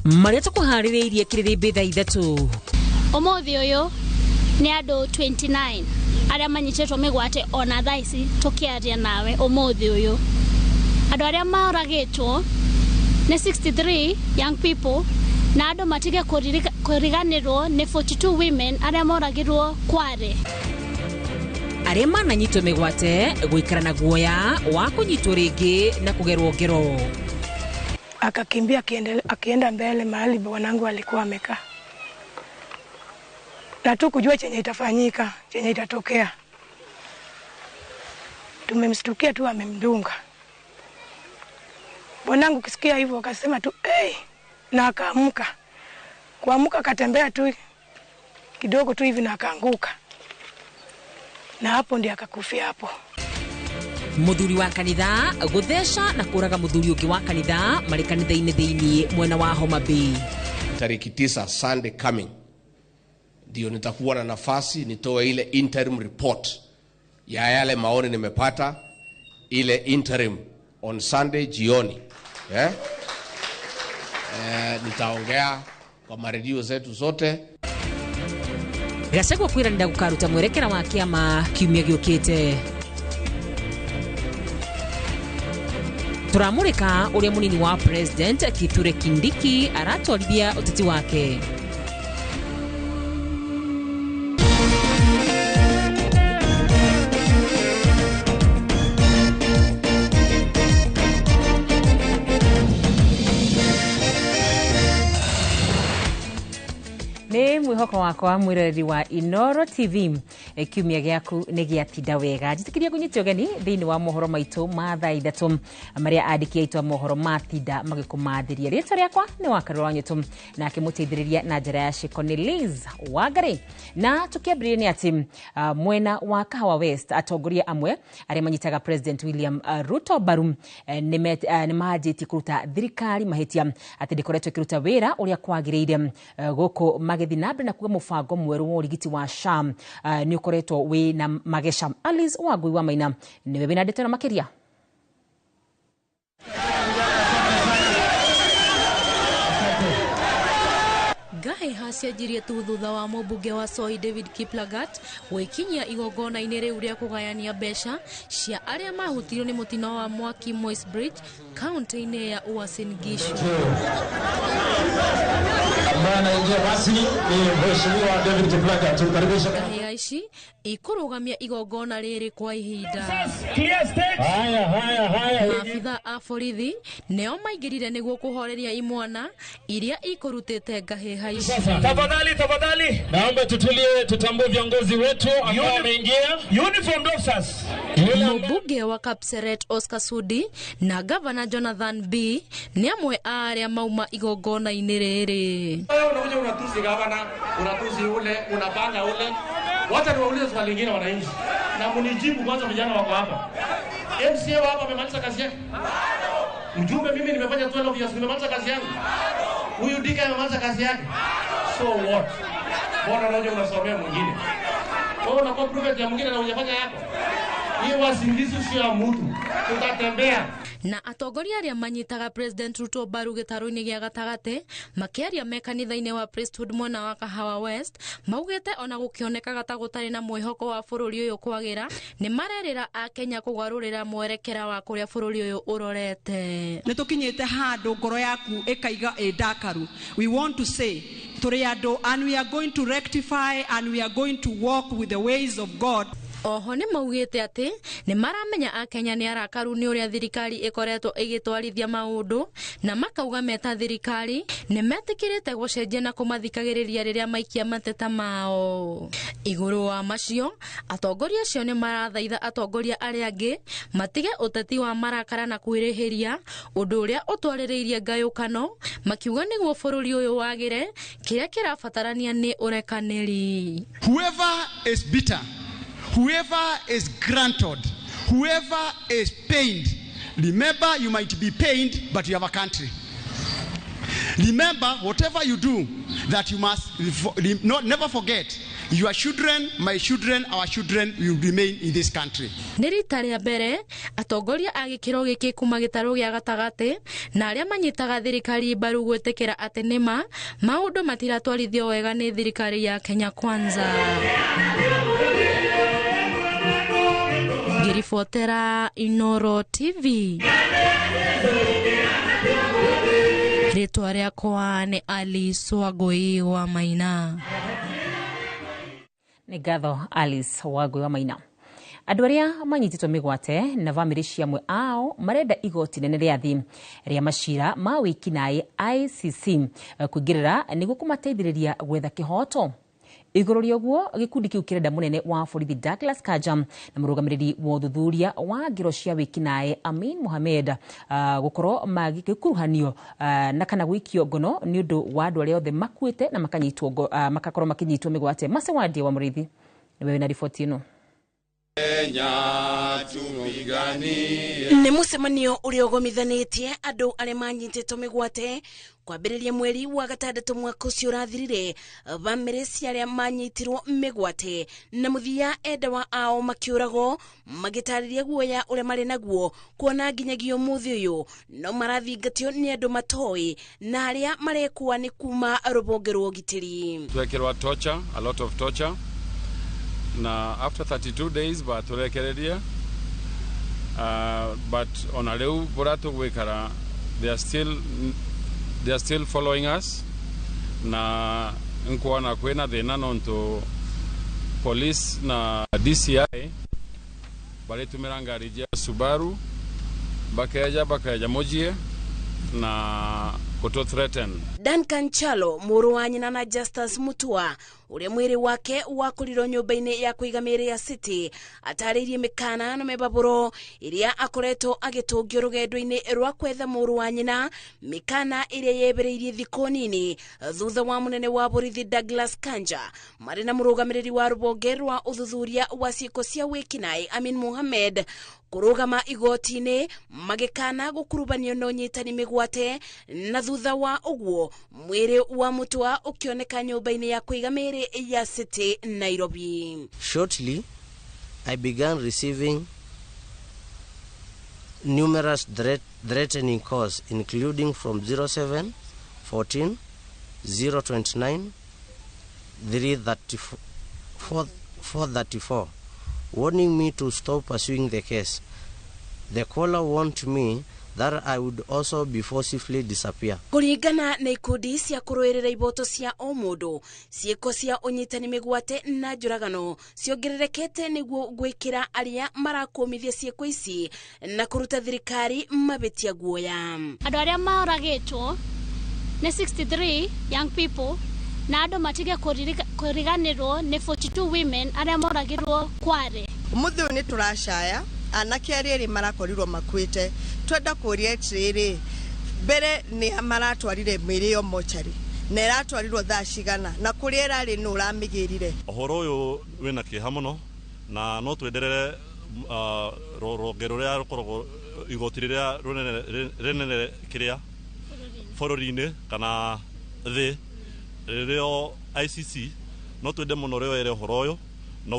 Marĩa tũkũharĩrĩirie kĩrĩrĩmbĩ thaa 3. Ũmũthĩ ũyũ nĩ andũ 29 arĩa manyitĩtwo mĩgwate ona thaa ici tũkĩaria nawe ũmũthĩ ũyũ. Andũ arĩa moragĩtwo nĩ 63 young people na andũ matige kũriganĩrwo nĩ 42 women arĩa moragirwo Kware. Arĩa mananyitwo mĩgwate gũikara na guoya wa kũnyitwo rĩngĩ na kũgerwo ngero. Akakimbia akienda mbele mahali bwanangu alikuwa amekaa. Na tu kujua chenye itafanyika, chenye itatokea. Tumemstukia tu amemdunga. Bwanangu kisikia hivyo akasema tu hey, na akaamka. Kuamka akatembea tu kidogo tu hivi na akaanguka. Na hapo ndiye akakufia hapo. Muthuri wa kanitha gutheca na kuraga muthuri ungi wa kanitha mari kanitha-ini thiini mwena wa Homa Bay. Tariki 9 Sunday coming ndio nitakuwa na nafasi nitoe ile interim report ya yale maoni nimepata, ile interim on Sunday jioni. Nitaongea kwa maredio zetu zote. Gachagua kwĩranĩra gũkaruta mwerekera wa kĩama kiumia gĩũkĩte. Tũramũrĩka ũrĩa mũnini wa President Kithure Kindiki aratwarithia ũteti wake. Nĩ mwĩhoko wakwa mwĩroreri wa Inooro TV, kiumia gĩaku nĩ gĩatinda wega. Njĩtĩkĩria ngũnyite ũgeni thĩinĩ wa mohoro maitũ ma thaa 3 marĩa andĩki aitũ a mohoro matinda magĩkũmathĩria. Rĩtwa rĩakwa nĩ Wakarũra wa Nyũtũ, nake mũteithĩrĩria na njĩra ya Ciko nĩ Liz Wangari. Na tũkĩambĩrĩria nĩ atĩ mwena wa Kahawa West atongoria amwe arĩa manyitaga President William Ruto mbaru nĩ manjĩtie kũruta thirikari mahĩtia atĩ ndĩkoretwo ĩkĩruta wĩra ũrĩa kwagĩrĩire gũkũ magĩthiĩ na mbere na kuga mũbango mwerũ wa ũrigiti wa SHA nĩ ũkoretwo wĩ na mageca. Alice Wangui wa Maina nĩwe wĩna ndeto ĩno makĩria. Ngahĩha cianjirie tu thutha wa mũmbunge wa Soy David Kiplagat gwĩkinyia igongona-inĩ rĩu rĩa kũgayania mbeca cia arĩa mahutirio nĩ mũtino wa mwaki Moi's Bridge kaunti-inĩ ya Uasin Gishu. Ngahĩha ici ikũrũgamia igongona rĩrĩ kwa ihinda. Maabitha a borithi nĩo maingĩrire nĩguo kũhoreria imwana iria ikũrutĩte ngahĩha ici. Tafadhali, tafadhali, naomba tutulie, tutambue viongozi wetu ambao wameingia. Uniformed officers. Mũmbunge wa Kapseret Oscar Sudi na Governor Jonathan B nĩ amwe a arĩa mauma igongona-inĩ rĩrĩ. Wewe unakuja unatusi gavana, unatusi ule, unapanga ule. Wacha niwaulize swali lingine wananchi. Na mnijibu kwanza, vijana wako hapa. MCA hapa amemaliza kazi yake? Mjumbe mimi nimefanya 12 years, nimemaliza kazi yangu. Huyu Dika amemaliza kazi yake. So what? Mbona unaje unasomea mwingine? Wewe unakuwa prophet ya mwingine na hujafanya yako. Hii wasingizi sio ya mtu. Tutatembea. Na atongoria arĩa manyitaga President Ruto mbaru gĩtarũ-inĩ gĩa gatagatĩ makĩaria me kanitha-inĩ wa Priesthood mwena wa Kahawa West maugĩte ona gũkĩonekaga ta gũtarĩ na mwĩhoko wa bũrũri ũyũ kwagĩra, nĩ marerĩra Akenya kũgarũrĩra mwerekera wa kũrĩa bũrũri ũyũ ũrorete. Nĩ tũkinyĩte handũ ngoro yaku ĩkaiga ĩ ndakaru. We want to say tũrĩ andũ and we are going to rectify and we are going to walk with the ways of God. Oho nĩ maugĩte atĩ nĩ maramenya Akenya nĩ arakaru nĩ ũrĩa thirikari ĩkoretwo ĩgĩtwarithia maũndũ, na makauga meta thirikari nĩ metĩkĩrĩte gũcenjia na kũmathikagĩrĩria rĩrĩa maikia mateta mao. Igũrũ wa macio, atongoria acio nĩ marathaitha atongoria arĩa angĩ matige ũteti wa marakara na kwĩrĩhĩria, ũndũ ũrĩa ũtwarĩrĩirie ngayũkano, makiuga nĩguo bũrũri ũyũ wagĩre, kĩrĩa kĩrabatarania nĩ ũrekanĩri. Whoever is bitter, whoever is granted, whoever is pained, remember you might be pained, but you have a country. Remember, whatever you do, that you must never forget Your children, my children, our children will remain in this country. Nĩ rita rĩa mbere atongoria a gĩkĩro gĩkĩ kuma gĩtarũ gĩa gatagatĩ na arĩa manyitaga thirikari mbaru gwĩtĩkĩra atĩ nĩma maũndũ matiratwarithio wega nĩ thirikari ya Kenya Kwanza. Ngĩribotera Inoro TV, rĩtwa rĩakwa nĩ Alice Wangũi wa Maina. Nĩ ngatho Alice Wangũi wa Maina. Andũ arĩa manyitĩtwo mĩgwate na bamĩrĩ cia amwe ao marenda igoti nene rĩa thĩ rĩa macira ma wĩkinaĩ ICC kũingĩrĩra nĩguo kũmateithĩrĩria gwetha kĩhoto. Igũrũ rĩa ũguo, gĩkundi kĩu kĩrenda mũnene wa borithi Douglas Kanja na mũrũgamĩrĩri wa ũthuthuria wa ngero cia wĩkinaĩ Amin Mohamed gũkorwo magĩkuruhanio na kana gũikio ngono nĩ ũndũ wa andũ arĩa othe makuĩte na makanyitwo makakorwo makĩnyitwo mĩgwate. Mase Wandie wa Mũrĩithi nĩwe wĩna riboti ĩno. Nĩ mũcemanio ũrĩa ũgomithanĩtie andũ arĩa manyitĩtwo mĩgwate kwambĩrĩria mweri wa gatandatũ mwaka ũcio ũrathirire. Bamĩrĩ cia arĩa manyitirwo mĩgwate na mũthia endawa ao makĩũragwo magĩtarĩria guoya ũrĩa marĩ naguo kuona nginyagia ũmũthĩ ũyũ no marathingatio nĩ andũ matoĩ na arĩa marekua nĩ kuma rũhonge rwa ũgitĩri. Twekĩrwa torture, a lot of torture, na after 32 days baturekereria, but ona riu buria tugwikara they are still following us, na nkuona kwina thina nontu police na DCI baritumira ngari jia Subaru bakeja mujie na kuto threaten. Duncan Chalo mũrũ wa nyina na Justus Mutua ũrĩa mwĩrĩ wake wakorirwo nyũmba-inĩ ya kũiga mĩĩrĩ ya City atarĩirie mĩkana na mĩbabũro ĩrĩa akoretwo agĩtũngio rũgendo-inĩ rwa kwetha mũrũ wa nyina, mĩkana ĩrĩa yebereirie thikũ nini thutha wa mũnene wa borithi Douglas Kanja marĩ na mũrũgamĩrĩri wa rũhonge rwa ũthuthuria wa ciĩko cia wĩkinaĩ Amin Mohamed kũrũgama igoti-inĩ magĩkana gũkurubanio na ũnyitani mĩgwate, na thutha wa ũguo mwĩrĩ wa Mutua ũkĩoneka nyũmba-inĩ ya kũiga mĩĩrĩ ya City, Nairobi. Shortly, I began receiving numerous threatening calls, including from 07 14 029 334 434, warning me to stop pursuing the case. The caller warned me that I would also be forcibly disappear. Kũringana na ikundi cia kũrũĩrĩra iboto cia o mũndũ, ciĩko cia ũnyitani mĩgwate na njũragano ciongererekete nĩguo gwĩkĩra arĩa marakũmithia ciĩko ici na kũruta thirikari mabĩtia guoya. Andũ arĩa moragĩtwo nĩ 63 young people, na andũ matige kũriganĩrwo nĩ 42 women arĩa moragirwo Kware. Ũmũthĩ ũyũ nĩ tũracaya anake arĩa erĩ marakorirwo makuĩte. Twenda kũria atĩrĩrĩ, mbere nĩ maratwarire mĩĩrĩ ĩyo mocarĩ na ĩratwarirwo thaa cigana na kũrĩa ĩrarĩ nũ ũramĩgĩrire? Ũhoro ũyũ wĩna kĩeha mũno na no twenderere rũhonge rũrĩa rũkoragwo igoti rĩrĩa rĩnene kĩrĩa bũrũri-inĩ kana thĩ rĩrĩo ICC, no twende mũno rĩoere ũhoro ũyũ na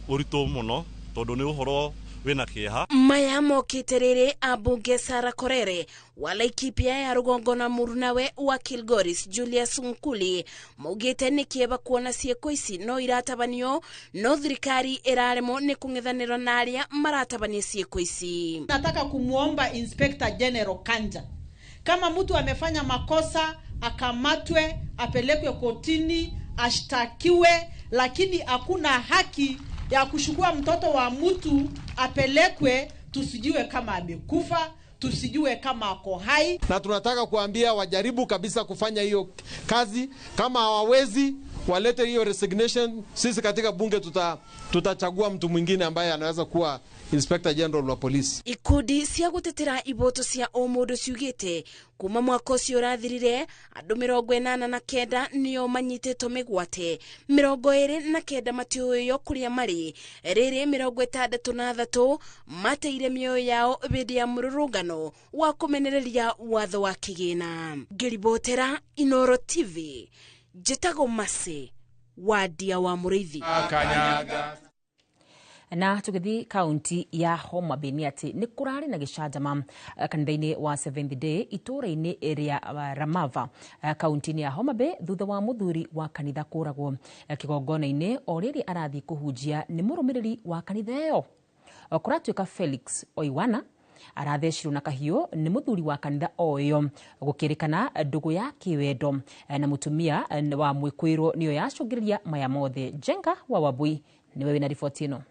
ũritũ mũno tondũ nĩ ũhoro wĩna kĩeha. Maya mokĩte rĩrĩ ambunge Sara Korere wa Laikipia ya rũgongo na mũrunawe wa Kilgoris Julius Nkuli maugĩte nĩ kĩeva kuona ciĩko ici no iratabanio no thirikari ĩraremwo nĩ kũng'ethanĩra na arĩa maratabania ciĩko ici. Nataka kumwomba Inspector General Kanja, kama mtu amefanya makosa akamatwe, apelekwe kotini, ashtakiwe, lakini hakuna haki ya kuchukua mtoto wa mtu apelekwe, tusijue kama amekufa, tusijue kama ako hai. Na tunataka kuambia wajaribu kabisa kufanya hiyo kazi, kama hawawezi walete hiyo resignation. Sisi katika bunge tutachagua mtu mwingine ambaye anaweza kuwa Inspector General wa polisi. Ikundi cia gutetera iboto cia o mundu ciugite kuma mwaka ũcio ũrathirire andũ 89 nĩo manyitĩtwo mĩgwate, 29 matiũĩo kũrĩa marĩ, rĩrĩ 63 mateire mĩoyo yao hĩndĩ ya mũrũrũngano wa kũmenereria watho wa kĩgĩna. Ngĩribotera Inoro TV, njĩtagwo Mercy wa Ndia wa Mũrĩithi. Na tugithi kaunti ya Homa Bay ni ati ni kurari na gicanjama kanitha-ini wa Seventh Day itura-ini ria Ramava kaunti-ini ya Homa Bay thutha wa muthuri wa kanitha kuragwo kigongona-ini o riri arathi kuhunjia ni murumiriri wa kanitha iyo. Kuratuika Felix Oiwana arathecirwo na kahiũ ni muthuri wa kanitha o iyo gukirikana ndugu ya kiwendo na mutumia wa mwikwirwo niyo yacũngĩrĩria maya mothe. Njenga wa Wambui niwe wina riboti ino.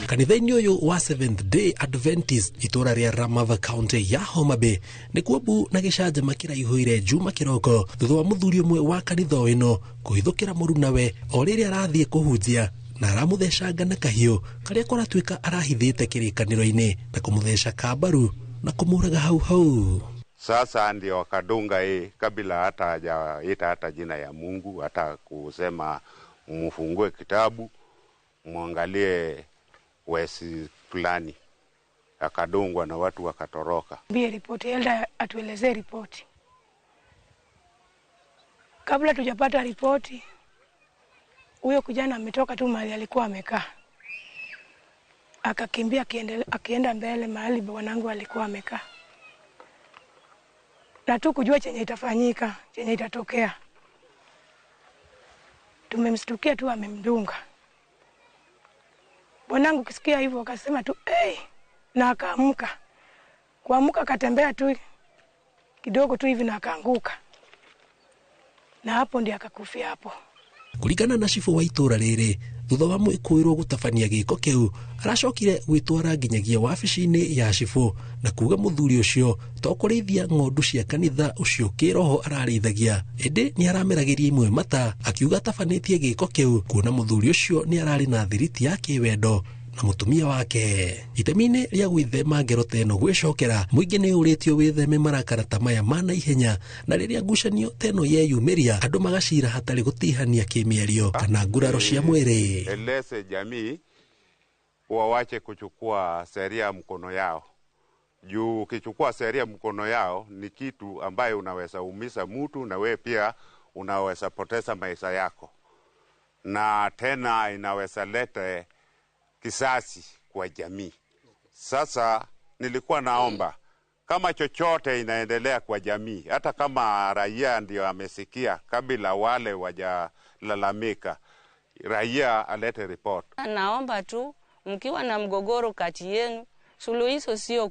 Kanitha-inĩ ũyũ wa Seventh Day Adventist itũra rĩa Ramava county ya Homa Bay nĩkuo mbu na gĩcanjama kĩraihũire Juma kĩroko thutha wa mũthuri ũmwe wa kanitha ĩno kũhithũkĩra mũrunawe o rĩrĩa arathiĩ kũhunjia na aramũthecanga na kahiũ karĩa kũratuĩka arahithĩte kĩrĩkanĩro-inĩ na kũmũtheca kambaru na kũmũraga hau hau. Sasa ndio akadunga yeye kabla hata hajaita hata jina ya Mungu, hata kusema mfungue kitabu muangalie wesi fulani, akadungwa na watu wakatoroka. Bie ripoti, elda atuelezee ripoti. Kabla tujapata ripoti, huyo kijana ametoka tu mahali alikuwa amekaa, akakimbia akienda mbele mahali bwanangu alikuwa amekaa, na tu kujua chenye itafanyika, chenye itatokea. Tumemstukia tu amemdunga. Bwanangu kisikia hivyo akasema tu hey, na akaamka. Kuamka akatembea tu kidogo tu hivi na akaanguka. Na hapo ndiye akakufia hapo. Kuringana na cibũ wa itũra rĩrĩ thutha wa mwĩkũĩrwo gũtabania gĩko kĩu aracokire gwĩtwara nginyagia wabici-inĩ ya cibũ na kuga mũthuri ũcio to kũrĩithia ng'ondu cia kanitha ũcio kĩroho ararĩithagia ĩndĩ nĩ arameragĩria imwe mata, akiuga atabanĩtie gĩko kĩu kuona mũthuri ũcio nĩ ararĩ na thiriti ya kĩwendo na mũtumia wake. Itemi-inĩ rĩa gwĩthema ngero ta ĩno gwĩcokera, mũingĩ nĩ ũrĩtio wĩtheme marakara ta maya ma naihenya, na rĩrĩa ngucanio ta ĩno yeyumĩria andũ magacira hatarĩ gũtihania kĩmĩario kana nguraro cia mwĩrĩ. Eleze jamii wawache kuchukua sheria mkono yao. Juu ukichukua sheria mkono yao ni kitu ambayo unaweza umisa mtu na we pia unaweza poteza maisha yako, na tena inaweza lete kisasi kwa jamii. Sasa nilikuwa naomba kama chochote inaendelea kwa jamii, hata kama raia ndio amesikia kabla wale wajalalamika, raia alete report. Naomba tu mkiwa na mgogoro kati yenu, suluhisho sio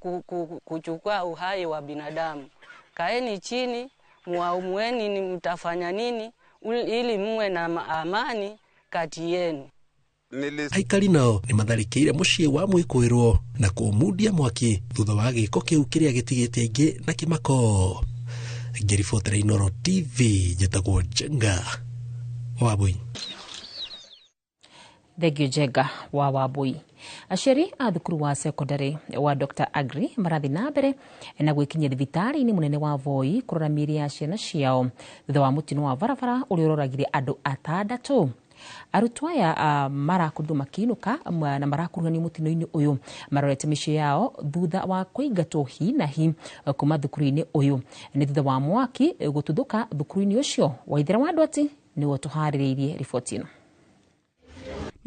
kuchukua uhai wa binadamu. Kaeni chini, muamueni ni mtafanya nini ili muwe na amani kati yenu. Aikari nao nĩ matharĩkĩire mũciĩ wa mwĩkũĩrwo na kũmundia mwaki thutha wa gĩko kĩu kĩrĩa gĩtigĩte aingĩ na kĩmako. Ngĩribotera Inooro TV njĩtagwo Njenga Wambui. Thengio Njenga wa Wambui. Aciari a thukuru wa secondary wa Dr. Agri marathi na mbere na gwĩkinyia thibitarĩ-inĩ mũnene wa Voi kũrora mĩĩrĩ ya ciana ciao thutha wa mũtino wa barabara ũrĩa ũroragire andũ atandatũ. Arutwo aya marakorirwo makĩinũka na marakuruhanio mũtino-inĩ ũyũ marorete mĩciĩ yao thutha wa kũingatwo hi na hi kuma thukuru-inĩ ũyũ. Nĩ thutha wa mwaki gũtuthũka thukuru-inĩ ũcio. Waithera wa Ndwati nĩwe tũharĩrĩirie riboti ĩno.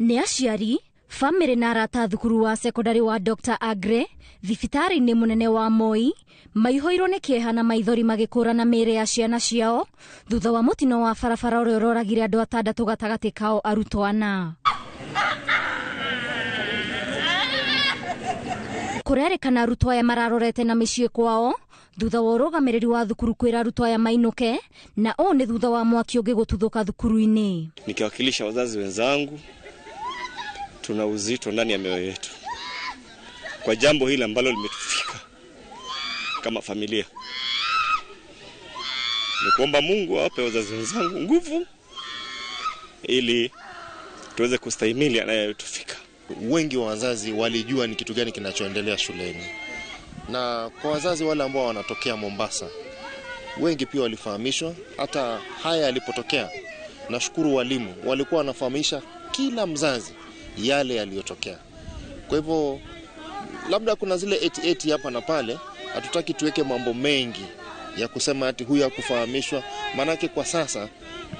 Nĩ aciari, bamĩrĩ na arata thukuru wa secondary wa Dr. Agre thibitarĩ-inĩ mũnene wa Moi maihũirwo nĩ kĩeha na maithori magĩkũrana mĩĩrĩ ya ciana ciao thutha wa mũtino wa barabara ũrĩa ũroragire andũ atandatũ gatagatĩ kao arutwo ana. Kũrerĩkana arutwo aya mararorete na mĩciĩ kwao thutha wa ũrũgamĩrĩri wa thukuru kwĩra arutwo aya mainũke, na ũũ nĩ thutha wa mwaki ũngĩ gũtuthũka thukuru-inĩ. Nikiwakilisha wazazi wenzangu, tuna uzito ndani ya mioyo yetu kwa jambo hili ambalo limetufika kama familia. Ni kuomba Mungu awape wazazi wenzangu nguvu ili tuweze kustahimili yanayotufika. Wengi wa wazazi walijua ni kitu gani kinachoendelea shuleni, na kwa wazazi wale ambao wanatokea Mombasa, wengi pia walifahamishwa. Hata haya yalipotokea, nashukuru walimu walikuwa wanafahamisha kila mzazi yale yaliyotokea. Kwa hivyo labda kuna zile 88 hapa na pale, hatutaki tuweke mambo mengi ya kusema ati huyu hakufahamishwa, maanake kwa sasa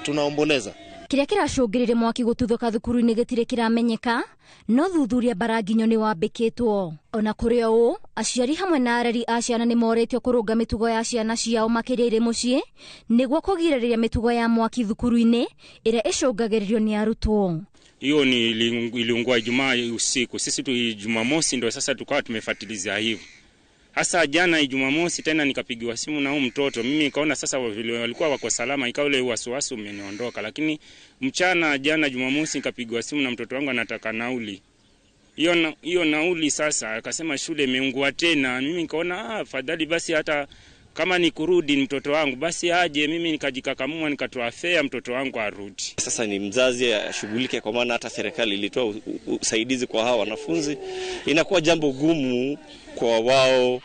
tunaomboleza. Kĩrĩa kĩracũngĩrĩria mwaki gũtuthũka thukuru-inĩ gĩtirĩ kĩramenyeka, no thuthuria mbaranginyo nĩ wambĩkĩtwo. Ona kũrĩ o ũũ, aciari hamwe na areri a ciana nĩ morĩtio kũrũnga mĩtugo ya ciana ciao makĩria irĩ mũciĩ nĩguo kũgirĩrĩria mĩtugo ya mwaki thukuru-inĩ ĩrĩa ĩcũngagĩrĩrio nĩ arutwo. Hiyo ni iliungua Ijumaa usiku. Sisi tu Jumamosi ndio sasa tukawa tumefuatilizia hivyo. Hasa jana Jumamosi tena nikapigiwa simu na huyu mtoto. Mimi nikaona sasa vile walikuwa wako salama, ikawa ile wasiwasi umeniondoka. Lakini mchana jana Jumamosi nikapigiwa simu na mtoto wangu anataka nauli. Hiyo nauli sasa akasema shule imeungua tena. Mimi nikaona afadhali basi hata kama ni kurudi mtoto wangu basi aje. Mimi nikajikakamua nikatoa fare mtoto wangu arudi. Sasa ni mzazi ashughulike, kwa maana hata serikali ilitoa usaidizi kwa hawa wanafunzi. Inakuwa jambo gumu kwa wao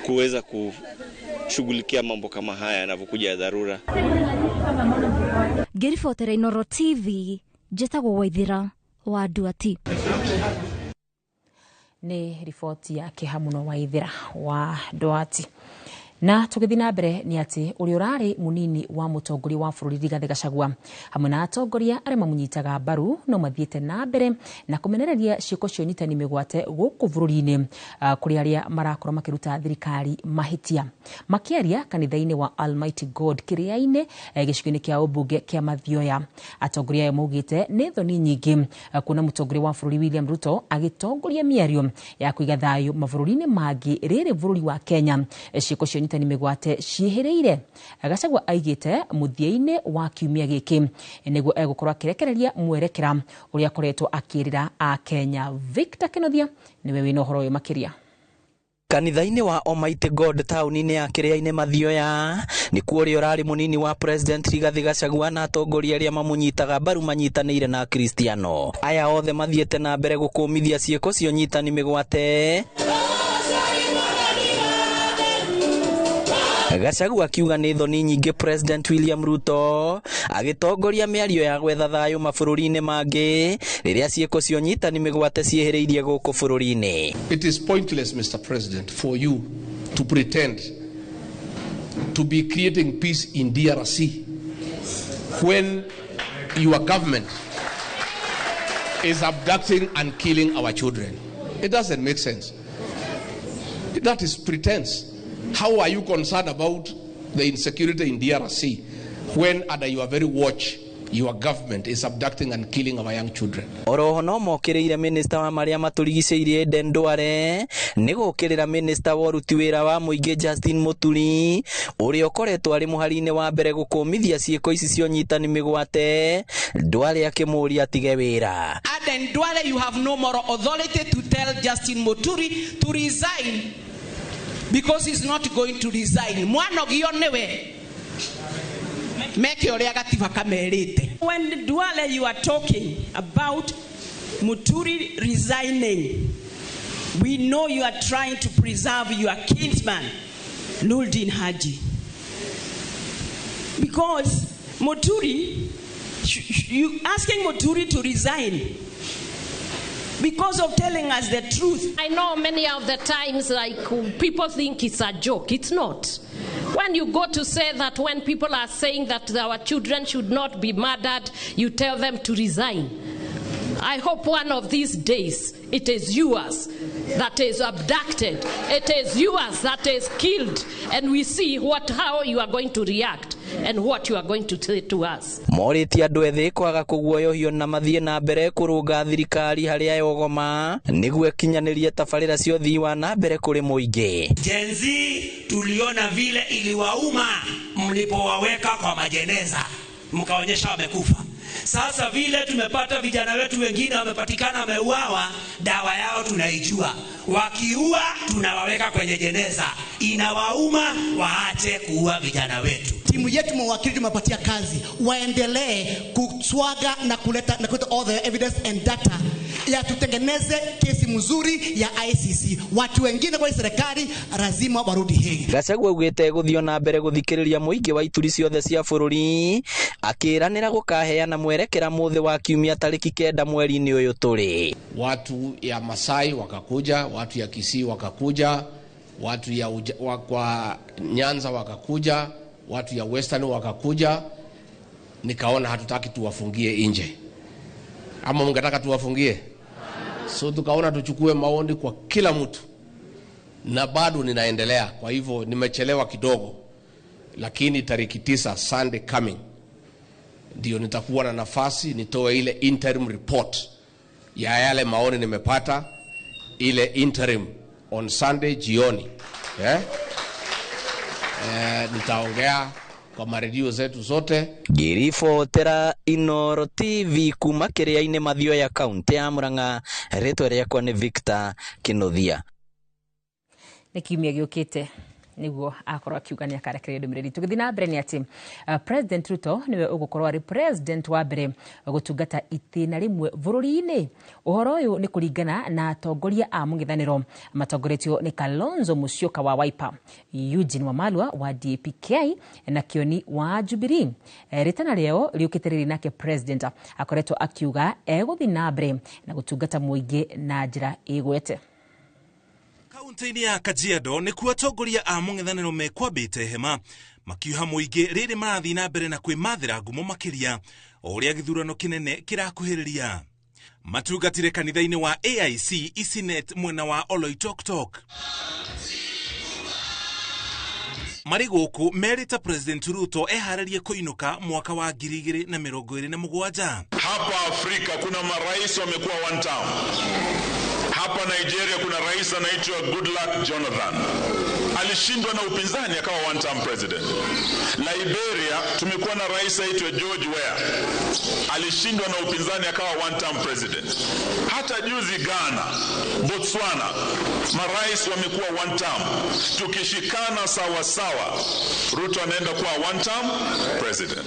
kuweza kushughulikia mambo kama haya yanavyokuja ya dharura. Ngĩribotera Inooro TV, njĩtagwo Waithira wa Nduati. Nĩ riboti ya kĩeha mũno Waithira wa Nduati. Na tũgĩthiĩ na mbere nĩ atĩ ũrĩa ũrarĩ mũnini wa mũtongoria wa bũrũri Rigathĩ Gachagua hamwe na atongoria arĩa mamũnyitaga mbaru no mathiĩte na mbere na kũmenereria ciĩko cia ũnyitani mĩgwate gũkũ bũrũri-inĩ, kũrĩ arĩa marakorwo makĩruta thirikari mahĩtia. Makĩaria kanitha-inĩ wa Almighty God Kĩrĩa-inĩ, gĩcigo-inĩ kĩa ũmbunge kĩa Mathioya, atongoria aya maugĩte nĩ thoni nyingĩ kuona mũtongoria wa bũrũri William Ruto agĩtongoria mĩario ya kũiga thayũ mabũrũri-inĩ mangĩ rĩrĩ bũrũri wa Kenya ciĩko cia ũnyitani mĩgwate ciĩhĩrĩire. Gachagua aigĩte mũthia-inĩ wa kiumia gĩkĩ nĩguo egũkorwo akĩrekereria mwerekera ũrĩa akoretwo akĩrĩra Akenya. Victor Kenothia nĩwe wĩna ũhoro ũyũ makĩria. Kanitha-inĩ wa Almighty God taũni-inĩ ya Kĩrĩa-inĩ Mathioya nĩkuo ũrĩa ũrarĩ mũnini wa President Rigathĩ Gachagua na atongoria arĩa mamũnyitaga mbaru manyitanĩire na Akristiano. Aya othe mathiĩte na mbere gũkũmithia ciĩko cia ũnyitani mĩgwate. Gachagua akiuga nĩ thoni nyingĩ President William Ruto agĩtongoria mĩario ya gwetha thayũ mabũrũri-inĩ mangĩ rĩrĩa ciĩko cia ũnyitani mĩgwate ciĩhĩrĩirie gũkũ bũrũri-inĩ. It is pointless, Mr. President, for you to pretend to be creating peace in DRC when your government is abducting and killing our children. It doesn't make sense. That is pretense. How are you concerned about the insecurity in DRC when under your very watch your government is abducting and killing our young children? Oroho no mokĩrĩire minista wa marĩa matũrigicĩirie Aden Duale nĩ gũkĩrĩra minista wa ũruti wĩra wa mũingĩ Justin Muturi ũrĩa ũkoretwo arĩ mũhari-inĩ wa mbere gũkũmithia ciĩko ici cia ũnyitani mĩgwate. Duale akĩmũũria atige wĩra. Aden Duale, you have no moral authority to tell Justin Muturi to resign because he's not going to resign. Mwanogio niwe meke uria gatiba kamerite. When Duale, you are talking about Muturi resigning, we know you are trying to preserve your kinsman, Noordin Haji. Because Muturi, you asking Muturi to resign because of telling us the truth. I know many of the times, like, people think it's a joke. It's not. When you go to say that, when people are saying that our children should not be murdered, you tell them to resign. I hope one of these days it is yours that is abducted, it is yours that is killed, and we see how you are going to react and what you are going to say to us. Morĩtie andũ ethĩ kwaga kũguoyohio na mathiĩ na mbere kũrũnga thirikari harĩa yogoma nĩguo ĩkinyanĩrie tabarĩra cia ũthii wa na mbere kũrĩ mũingĩ. Gen Z tuliona vile iliwauma mlipowaweka kwa majeneza mkaonyesha wamekufa. Sasa vile tumepata vijana wetu wengine wamepatikana wameuawa, dawa yao tunaijua. Wakiua tunawaweka kwenye jeneza. Inawauma, waache kuua vijana wetu. Timu yetu mawakili tumepatia kazi, waendelee kuswaga na kuleta all the evidence and data ya tutengeneze kesi mzuri ya ICC. Watu wengine kwa serikali lazima warudi Hague. Gachagua augĩte gũthiĩ na mbere gũthikĩrĩria mũingĩ wa ituri ciothe cia bũrũri akĩranĩra gũkaheana mwerekera mũthĩ wa kiumia tarĩki 9 mweri-inĩ ũyũ tũrĩ. Watu ya Masai wakakuja, watu ya Kisii wakakuja, watu ya kwa Nyanza wakakuja, watu ya Western wakakuja. Nikaona hatutaki tuwafungie nje, ama mngetaka tuwafungie? So tukaona tuchukue maoni kwa kila mtu, na bado ninaendelea. Kwa hivyo nimechelewa kidogo, lakini tariki 9 Sunday coming ndio nitakuwa na nafasi nitoe ile interim report ya yale maoni nimepata, ile interim on Sunday jioni. Nitaongea kwa maredio zetu zote. Ngĩribotera Inooro TV kuma kĩrĩa-inĩ Mathioya kaunti ya Murang'a, rĩtwa rĩakwa nĩ Victor Kinuthia. Nĩ kiumia gĩũkĩte nĩguo akorwo akiuga nĩ akarekereria ndũmĩrĩri. Tũgĩthiĩ na mbere nĩ atĩ President Ruto nĩwe ũgũkorwo arĩ president wa mbere gũtungata itĩna rĩmwe bũrũri-inĩ. Ũhoro ũyũ nĩ kũringana na atongoria a mũng'ethanĩro matongoretio nĩ Kalonzo Musyoka wa Wiper, Eugene Wamalwa wa DAP-K na Kioni wa Jubilee. Rĩtana rĩao rĩũkĩte rĩrĩ nake president akoretwo akiuga egũthiĩ na mbere na gũtungata mũingĩ na njĩra ĩgwete. Kaunti-inĩ ya Kajiado nĩkuo atongoria a mũng'ethanĩro mekwambĩte hema makiuha mũingĩ rĩrĩ marathiĩ na mbere na kwĩmathĩra ngumo makĩria o ũrĩa gĩthurano kĩnene kĩrakuhĩrĩria. Matungatire kanitha-inĩ wa AIC Isinet mwena wa Oloitoktok. Marĩ gũkũ merĩte President Ruto eharĩrie kũinũka mwaka wa 2027. Hapa Afrika kuna marais wamekuwa one term. Hapa Nigeria kuna rais anaitwa Goodluck Jonathan. Alishindwa na upinzani akawa one term president. Liberia tumekuwa na rais aitwa George Weah. Alishindwa na upinzani akawa one term president. Hata juzi Ghana, Botswana, marais wamekuwa one term. Tukishikana sawa sawa, Ruto anaenda kuwa one term president.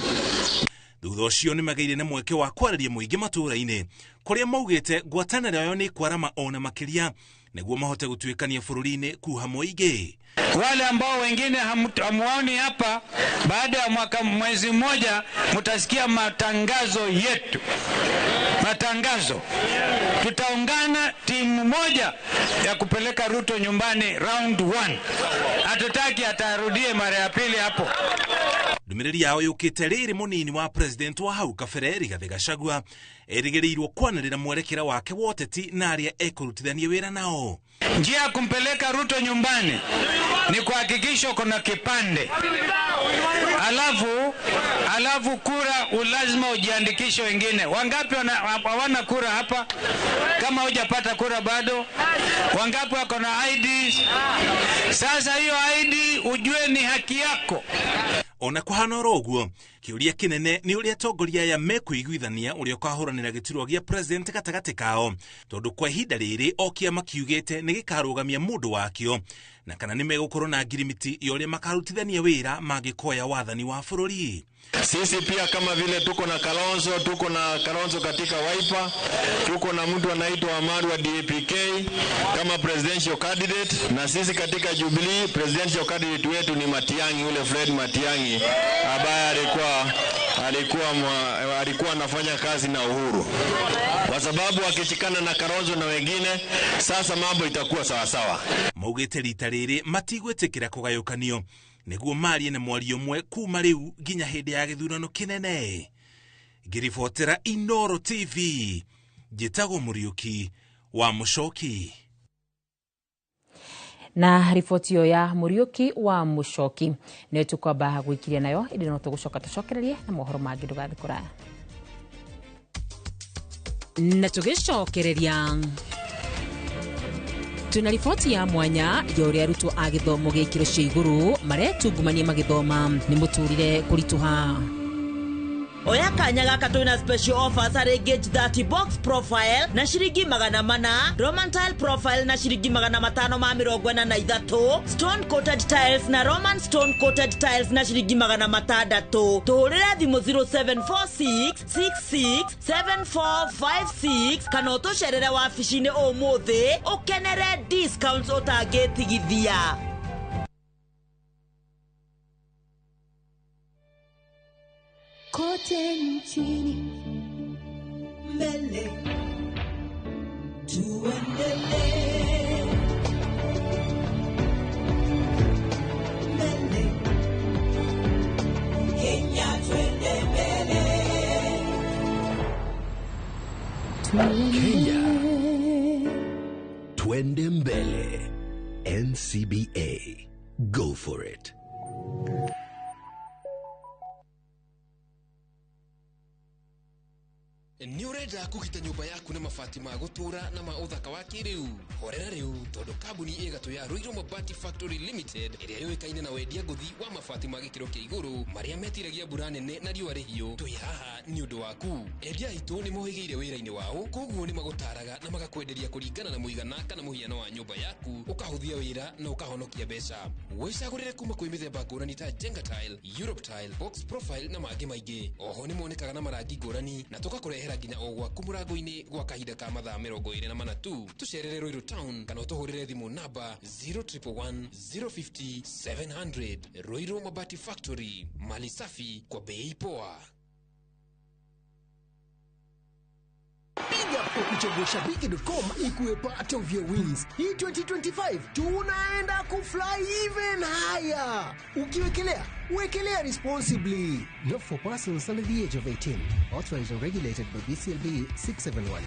Thutha ũcio nĩmagĩire na mweke wa kwarĩria mũingĩ matũũra-inĩ kũrĩa maugĩte ngwatanĩro yao nĩ kwarama ona makĩria nĩguo mahote gũtuĩkania bũrũri-inĩ kuha mũingĩ. Wale ambao wengine hamuoni hapa, baada ya mwaka mwezi mmoja mtasikia matangazo yetu. Matangazo. Tutaungana timu moja ya kupeleka Ruto nyumbani round 1. Hatutaki atarudie mara ya pili hapo. Ndũmĩrĩri yao yũkĩte rĩrĩ mũnini wa president wa hau kabere Rigathĩ Gachagua erĩgĩrĩirwo kwanĩrĩra mwerekera wake wa ũteti na arĩa ekũrutithania wĩra nao. Njia ya kumpeleka Ruto nyumbani ni kuhakikisha kuna kipande, alafu kura ulazima ujiandikishe. Wengine wangapi hawana kura hapa? Kama hujapata kura bado, wangapi wako na IDs? Sasa hiyo ID ujue ni haki yako. Ona kuhana oro ũguo, kĩũria kĩnene nĩ ũrĩa atongoria aya mekũiguithania ũrĩa ũkahũranĩra gĩturwa gĩa president gatagatĩ kao, tondũ kwa ihinda rĩrĩ o kĩama kiugĩte nĩ gĩkarũgamia mũndũ wakĩo na kana nĩ megũkorwo na ngirimiti ya ũrĩa makarutithania wĩra mangĩkoya wathani wa bũrũri. Sisi pia kama vile tuko na Kalonzo, katika Wiper, tuko na mtu anaitwa Amaru wa DAP-K kama presidential candidate, na sisi katika Jubilee presidential candidate wetu ni Matiang'i, yule Fred Matiang'i ambaye alikuwa anafanya kazi na Uhuru. Kwa sababu akishikana na Kalonzo na wengine, sasa mambo itakuwa sawa sawa. Maugĩte rita rĩrĩ matigwĩtĩkĩra kũgayũkanio nĩguo marie na mwario ũmwe kuma rĩu nginya hĩndĩ ya gĩthurano kĩnene. Ngĩribotera Inooro TV, njĩtagwo Mũriũki wa Mũcoki. Na riboti ĩyo ya Mũriũki wa Mũcoki nĩyo tũkwamba gwĩkiria nayo, ĩndĩ no tũgũcoka tũcokererie na mohoro mangĩ. Ndũgathiĩ kũraya. Na tũgĩcokereria tuna riboti ya mwanya ya ũrĩa arutwo a gĩthomo gĩa ikĩro cia igũrũ maretungumania magĩthoma nĩ mũtũrĩre kũritũha. Oya kanya gaka twina special offers harĩ Gauge 30 box profile na shiringi 400, Roman tile profile na shiringi 543, stone coated tiles na Roman stone coated tiles na shiringi 600. Tuhurire thimu 0746 66 7456 kana ũtũcerere wabici-inĩ ũmũthĩ ũkenere discounts ũtangĩtigithia. Kote nchini mbele tuendelee. Kenya, twende mbele. NCBA. Go for it. Nĩ ũrenda kũgita nyũmba yaku na mabati ma gũtũũra na ma ũthaka wa kĩrĩu? Horera rĩu, tondũ kambuni ĩgatũ ya Ruiru Mabati Factory Limited, ĩrĩa yũĩkaine na wendia ngũthi wa mabati ma gĩkĩro kĩa igũrũ marĩa metiragia mbura nene na riũa rĩhiũ, twĩ haha nĩ ũndũ waku. Endia aitũ nĩ mohĩgĩire wĩra-inĩ wao, koguo nĩ magũtaraga na magakwenderia kũringana na mũigana kana mũhiano wa nyũmba yaku, ũkahũthia wĩra na ũkahonokia mbeca. Wĩcagũrĩre kuma kwĩ mĩthemba ngũrani ta Jenga Tile, Europe Tile, Box Profile na mangĩ maingĩ. Oho nĩ monekaga na marangi ngũrani na tũgakũrehera nginya o gwaku mũrango-inĩ gwa kahinda ka mathaa 24 tu. Tũcerere Ruiru Town kana ũtũhũrĩre thimũ namba 0111 050 700. Ruiru Mabati Factory, mali safi kwa bei poa. Piga kwa kuchagua shabiki.com ikuwe part of your wins. Hii 2025 tunaenda kufly even higher. Ukiwekelea, wekelea responsibly. Not for persons under the age of 18. Authorized and regulated by BCLB 671.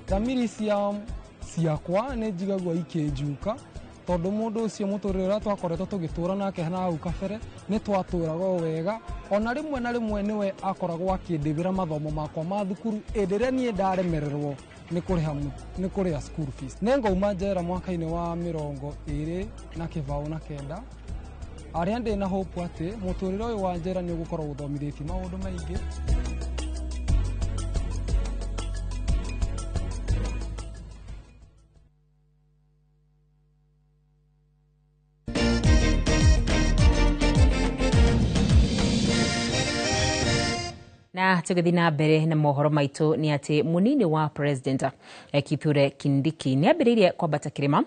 Thamiri ciakwa nĩ njigagua ikĩnjuka tondũ mũndũ ũcio mũtũrĩre ũrĩa twakoretwo tũgĩtũra nake na hau kabere nĩ twatũraga o wega, ona rĩmwe na rĩmwe nĩwe akoragwo akĩndĩbĩra mathomo makwa ma thukuru ĩndĩ ĩrĩa niĩ ndaremererwo nĩ kũrĩha school fees. Nĩ ngauma njera mwaka-inĩ wa 2029 arĩa ndĩ na hope atĩ mũtũrĩre ũyũ wa njera nĩ ũgũkorwo ũthomithĩtie maũndũ maingĩ. Na tũgĩthiĩ na mbere na mohoro maitũ nĩ atĩ mũnini wa president Kithure Kindiki nĩ ambĩrĩirie kwambata kĩrĩma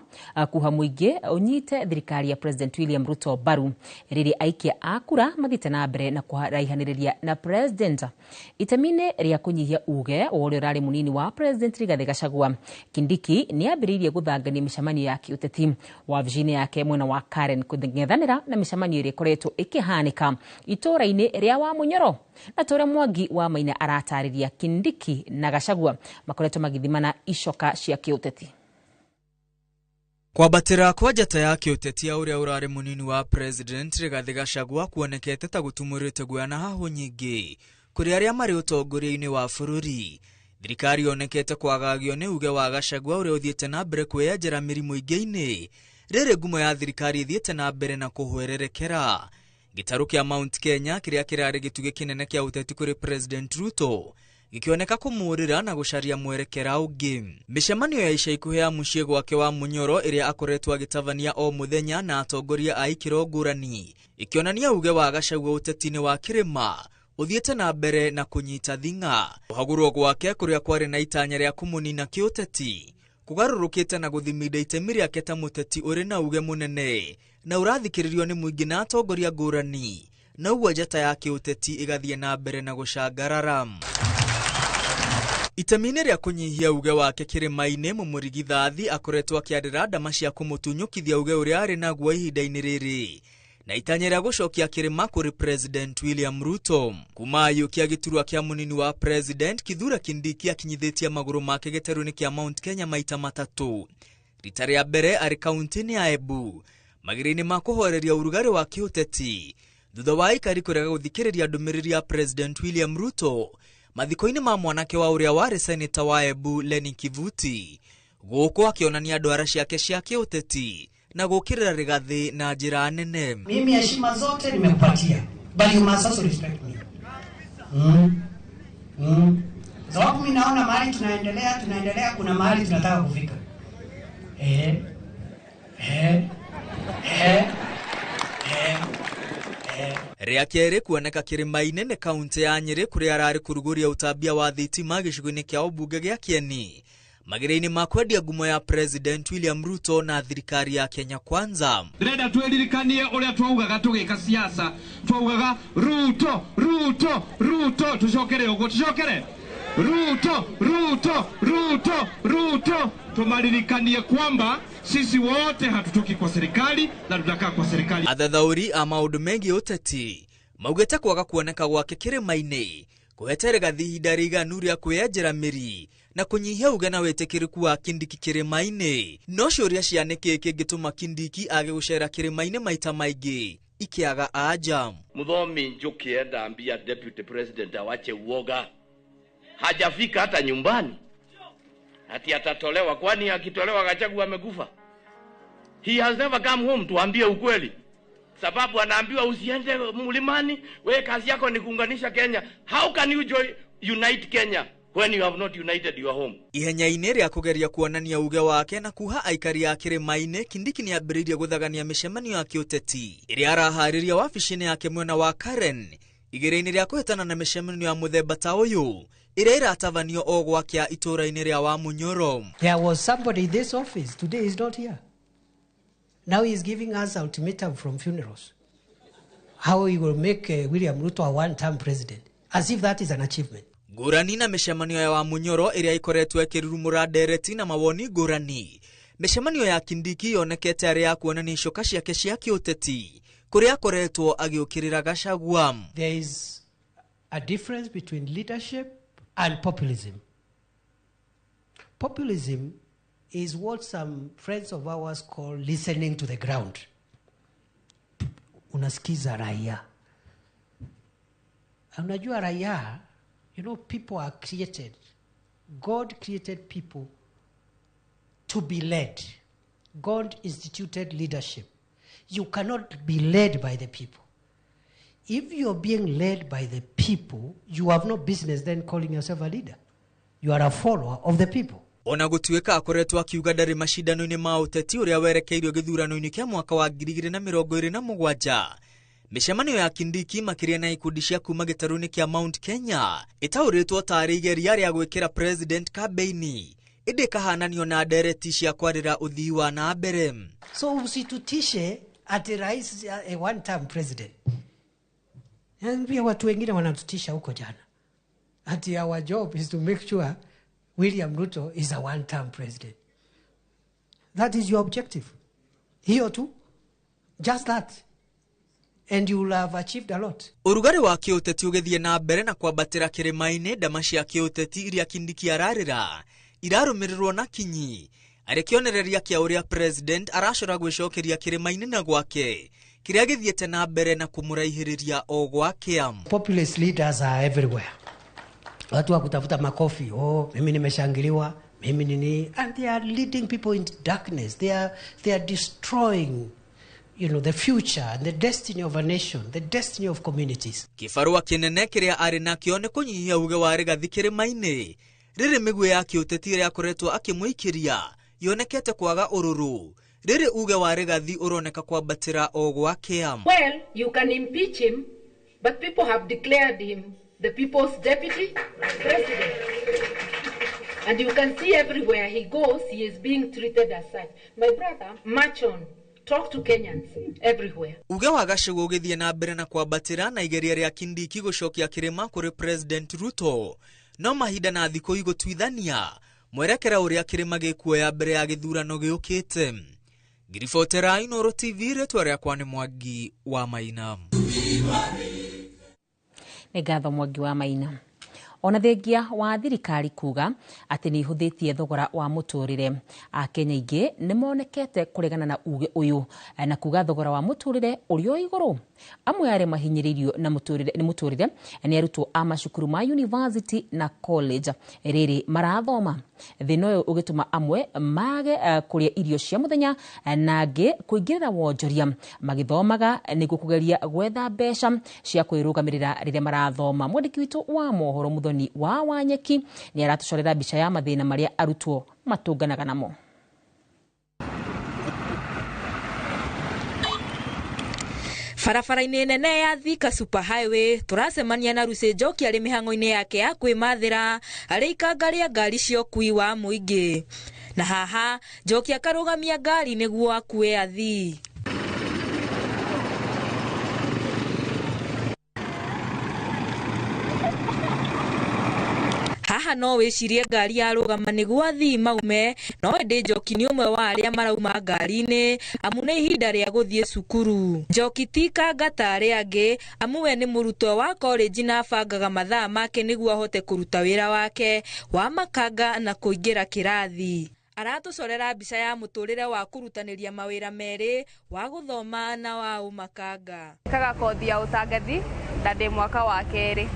kuha mũingĩ ũnyite thirikari ya President William Ruto mbaru rĩrĩa aikia a kura mathiĩte na mbere na kũraihanĩrĩria na president itemi-inĩ rĩa kũnyihia uge wa ũrĩa ũrarĩ mũnini wa president Rigathĩ Gachagua. Kindiki nĩ ambĩrĩirie gũthangania mĩcemanio ya kĩũteti wabici-inĩ yake mwena wa Karen kũng'ethanĩra na mĩcemanio ĩrĩa ĩkoretwo ĩkĩhanĩka itũũra-inĩ rĩa Wamunyoro na tũrĩa Mwangi wa Maina aratarĩria Kindiki na Gachagua makoretwo magithimana icoka cia kĩũteti. Kwambatĩra kwa njata ya kĩũteti ya ũrĩa ũrarĩ mũnini wa president Rigathĩ Gachagua kuonekete ta gũtumũrĩte guoya na hahũ nyingĩ kũrĩ arĩa marĩ ũtongoria-inĩ wa bũrũri. Thirikari yonekete kwagagio nĩ uge wa Gachagua ũrĩa ũthiĩte na mbere kwĩyenjera mĩrimũ ingĩ-inĩ rĩrĩ ngumo ya thirikari ĩthiĩte na mbere na kũhwererekera. Gĩtarũ kĩa Mount Kenya kĩrĩa kĩrarĩ gĩtugĩ kĩnene kĩa ũteti kũrĩ President Ruto gĩkĩoneka kũmũũrĩra na gũcaria mwerekera ũngĩ. Mĩcemanio ya ica ikuhĩ ya mũciĩ gwake wa Munyoro ĩrĩa akoretwo agĩtabania o mũthenya na atongoria a ikĩro ngũrani ĩkĩonania uge wa Gachagua ũteti-inĩ wa kĩrĩma ũthiĩte na mbere na kũnyita thing'a. Kũhagũrwo gwake kũrĩa kwarĩ na itanya rĩa kũmũnina kĩũteti kũgarũrũkĩte na gũthiminda itemi rĩake ta mũteti ũrĩ na uge mũnene na ũrathikĩrĩrio nĩ mũingĩ na atongoria ngũrani, na ũguo njata ya kĩũteti ĩgathiĩ na mbere na gũcangarara. Itemi-inĩ rĩa kũnyihia uge wake kĩrĩma-inĩ, mũmũrigithathi akoretwo akĩarĩra ndama cia kũmũtunyũkithia uge ũrĩa arĩ naguo ihinda-inĩ rĩrĩ na itanya rĩa gũcokia kĩrĩma kũrĩ President William Ruto. Kuma ayũkia gĩturwa kĩa mũnini wa President, Kithure Kindiki akinyithĩtie magũrũ make gĩtarũ-inĩ kĩa Mount Kenya maita matatũ. Rita rĩa mbere arĩ kaunti-inĩ ya Embu magĩrĩ-inĩ ma kũhoreria ũrugarĩ wa kĩũteti thutha wa aikari kũrega gũthikĩrĩria ndũmĩrĩri ya President William Ruto mathiko-inĩ ma mwanake wa ũrĩa warĩ seneta wa Embu Lenny Kivuti, gũkũ akĩonania ndwara ciake cia kĩũteti na gũkĩrĩra Rigathĩ na njĩra nene. Mimi heshima zote nimekupatia, but you must also respect me. Sababu mimi naona mahali tunaendelea, kuna mahali tunataka kufika. Rĩa kerĩ kuoneka kĩrĩma-inĩ nĩ kaunti ya Nyĩrĩ kũrĩa ararĩ kũrugũria ũtambia wa thitima gĩcigo-inĩ kĩa ũmbunge gĩa Kieni magĩrĩ-inĩ ma kwendia ngumo ya President William Ruto na thirikari ya Kenya Kwanza. Ndĩrenda twĩririkanie ũrĩa twaugaga tũgĩka siasa, twaugaga Ruto, Ruto, Ruto, tũcokere ũguo, tũcokere Ruto, Ruto, Ruto, Ruto, tumaririkanie kwamba sisi wote hatutoki kwa serikali na tutakaa kwa serikali. Athathaũri a maũndũ megiĩ ũteti Maugĩte kwaga kuoneka gwake kĩrĩma-inĩ kũhete Rigathi ihinda rĩiganu rĩa kwĩyenjera mĩri na kũnyihia uge na wĩtĩkĩrĩku wa Kindiki kĩrĩma-inĩ. No ciũria cia nĩkĩĩ kĩngĩtũma Kindiki age gũcera kĩrĩma-inĩ maita maingĩ ikĩaga anja. Muthomi Njuki enda ambia deputy president awache uoga, hajafika hata nyumbani ati atatolewa. Kwani akitolewa Gachagua amekufa? He has never come home, tuambie ukweli. Sababu anaambiwa usiende mlimani, wewe kazi yako ni kuunganisha Kenya. How can you join, unite Kenya when you have not united your home? Ihenya-inĩ rĩa kũgeria kuonania uge wake na kuha aikari a kĩrĩma-inĩ, Kindiki nĩambĩrĩirie gũthagania mĩcemanio ya kĩũteti ĩrĩa araharĩria wabici-inĩ yake mwena wa Karen igĩrĩ-inĩ rĩa kũhĩtana na mĩcemanio ya mũthemba ta ũyũ ĩrĩa ĩratabanio o gwakĩa itũũra-inĩ rĩa Wamunyoro. There was somebody in this office today is not here. Now he is giving us ultimatum from funerals. How he will make William Ruto a one-term president, as if that is an achievement. Ngũrani na mĩcemanio ya Wamunyoro ĩrĩa ĩkoretwo ĩkĩrurumũra ndereti na mawoni ngũrani, mĩcemanio ya Kindiki yonekete arĩ ya kuonania icoka ciake cia kĩũteti kũrĩa akoretwo agĩũkĩrĩra Gachagua. There is a difference between leadership and populism. Populism is what some friends of ours call listening to the ground. Unasikiza raia. Unajua raia, you know, people are created. God created people to be led. God instituted leadership. You cannot be led by the people. If you're being led by the people, you have no business then calling yourself a leader. You are a follower of the people. Ona gũtuĩka akoretwo akiuga ndarĩ macindano-inĩ ma ũteti ũrĩa werekeirio gĩthurano-inĩ kĩa mwaka wa 2027, mĩcemanio ya Kindiki makĩria na ikundi cia kuma gĩtarũ-inĩ kĩa Mount Kenya ĩtaũrĩtwo tarĩ igeria rĩa gwĩkĩra president kambeini, ĩndĩ ĩkahananio na ndereti cia kwarĩra ũthii wa na mbere. So usitutishe ati rais a one term president. Pia watu wengine wanatutisha huko jana. Ati our job is to make sure William Ruto is a one-term president. That is your objective. Hiyo tu. Just that. And you will have achieved a lot. Ũrugarĩ wa kĩũteti ũgĩthiĩ na mbere na kwambatĩra kĩrĩma-inĩ, ndama cia kĩũteti iria Kindiki ararĩra irarũmĩrĩrwo na kinyi arĩ kĩonereria kĩa ũrĩa president aracora gwĩcokeria kĩrĩma-inĩ na gwake kĩrĩa gĩthiĩte na mbere na kũmũraihĩrĩria o gwakĩa. Populist leaders are everywhere. Watu wa kutafuta makofi, oh, mimi nimeshangiliwa, mimi nini, and they are leading people into darkness. They are destroying, you know, the future and the destiny of a nation, the destiny of communities. Kĩbarũa kĩnene kĩrĩa arĩ nakĩo nĩ kũnyihia uge wa Rigathi kĩrĩma-inĩ rĩrĩ mĩguĩ ya kĩũteti ĩrĩa akoretwo akĩmũikĩria yonekete kwaga ũrũrũ rĩrĩ uge wa Rigathi ũroneka kwambatĩra o gwakĩa. Well, you can impeach him, but people have declared him the people's deputy president. And you can see everywhere he goes, he is being treated as such. My brother, march on. Talk to Kenyans everywhere. Uge wa Gachagua ũgĩthiĩ na mbere na kwambatĩra na igeria rĩa Kindiki gũcokia kĩrĩma kũrĩ President Ruto, no mahinda na thikũ igũtuithania mwerekera ũrĩa kĩrĩma gĩkuoya mbere ya gĩthurano gĩũkĩte. Ngiribotera Inooro TV, rĩtwa rĩakwa nĩ Mwangi wa Maina. Nĩ ngatho Mwangi wa Maina. Ona thengia wa thirikari kuga atĩ nĩ ihũthĩtie thogora wa mũtũrĩre, Akenya aingĩ nĩ monekete kũregana na uge ũyũ na kuga thogora wa mũtũrĩre ũrĩ o igũrũ. Amwe arĩa mahinyĩrĩirio na mũtũrĩre nĩ mũtũrĩre nĩ arutwo a macukuru ma university na college rĩrĩ marathoma. Thĩna ũyũ ũgĩtũma amwe mage kũrĩa irio cia mũthenya na angĩ kũingĩrĩra wonjoria magĩthomaga nĩguo kũgeria gwetha mbeca cia kwĩrũgamĩrĩra rĩrĩa marathoma. Mwandĩki witũ wa mohoro Muthoni wa Wanyeki nĩ aratũcorera mbica ya mathĩna marĩa arutwo matũnganaga namo. Barabara-inĩ nene ya Thika Super Highway tũracemania na Lucy Njoki arĩ mĩhang'o-inĩ yake ya kwĩmathĩra arĩ ikanga rĩa ngari cia ũkuui wa mũingĩ. Na haha Njoki akarũgamia ngari nĩguo akue athii. Haha no wĩcirie ngari yarũgama nĩguo athii maume, no ĩndĩ Njoki nĩ ũmwe wa arĩa marauma ngari-inĩ amu nĩ ihinda rĩa gũthiĩ cukuru. Njoki ti kanga ta arĩa angĩ amu we nĩ mũrutwo wa korenji na abangaga mathaa make nĩguo ahote kũruta wĩra wake wa makanga na kũingĩra kĩrathi. Aratũcorera mbica ya mũtũrĩre wa kũrutanĩria mawĩra merĩ, wa gũthoma na wa ũmakanga. Kaga kothi ya ũtangathi na ndĩ mwaka wa kerĩ.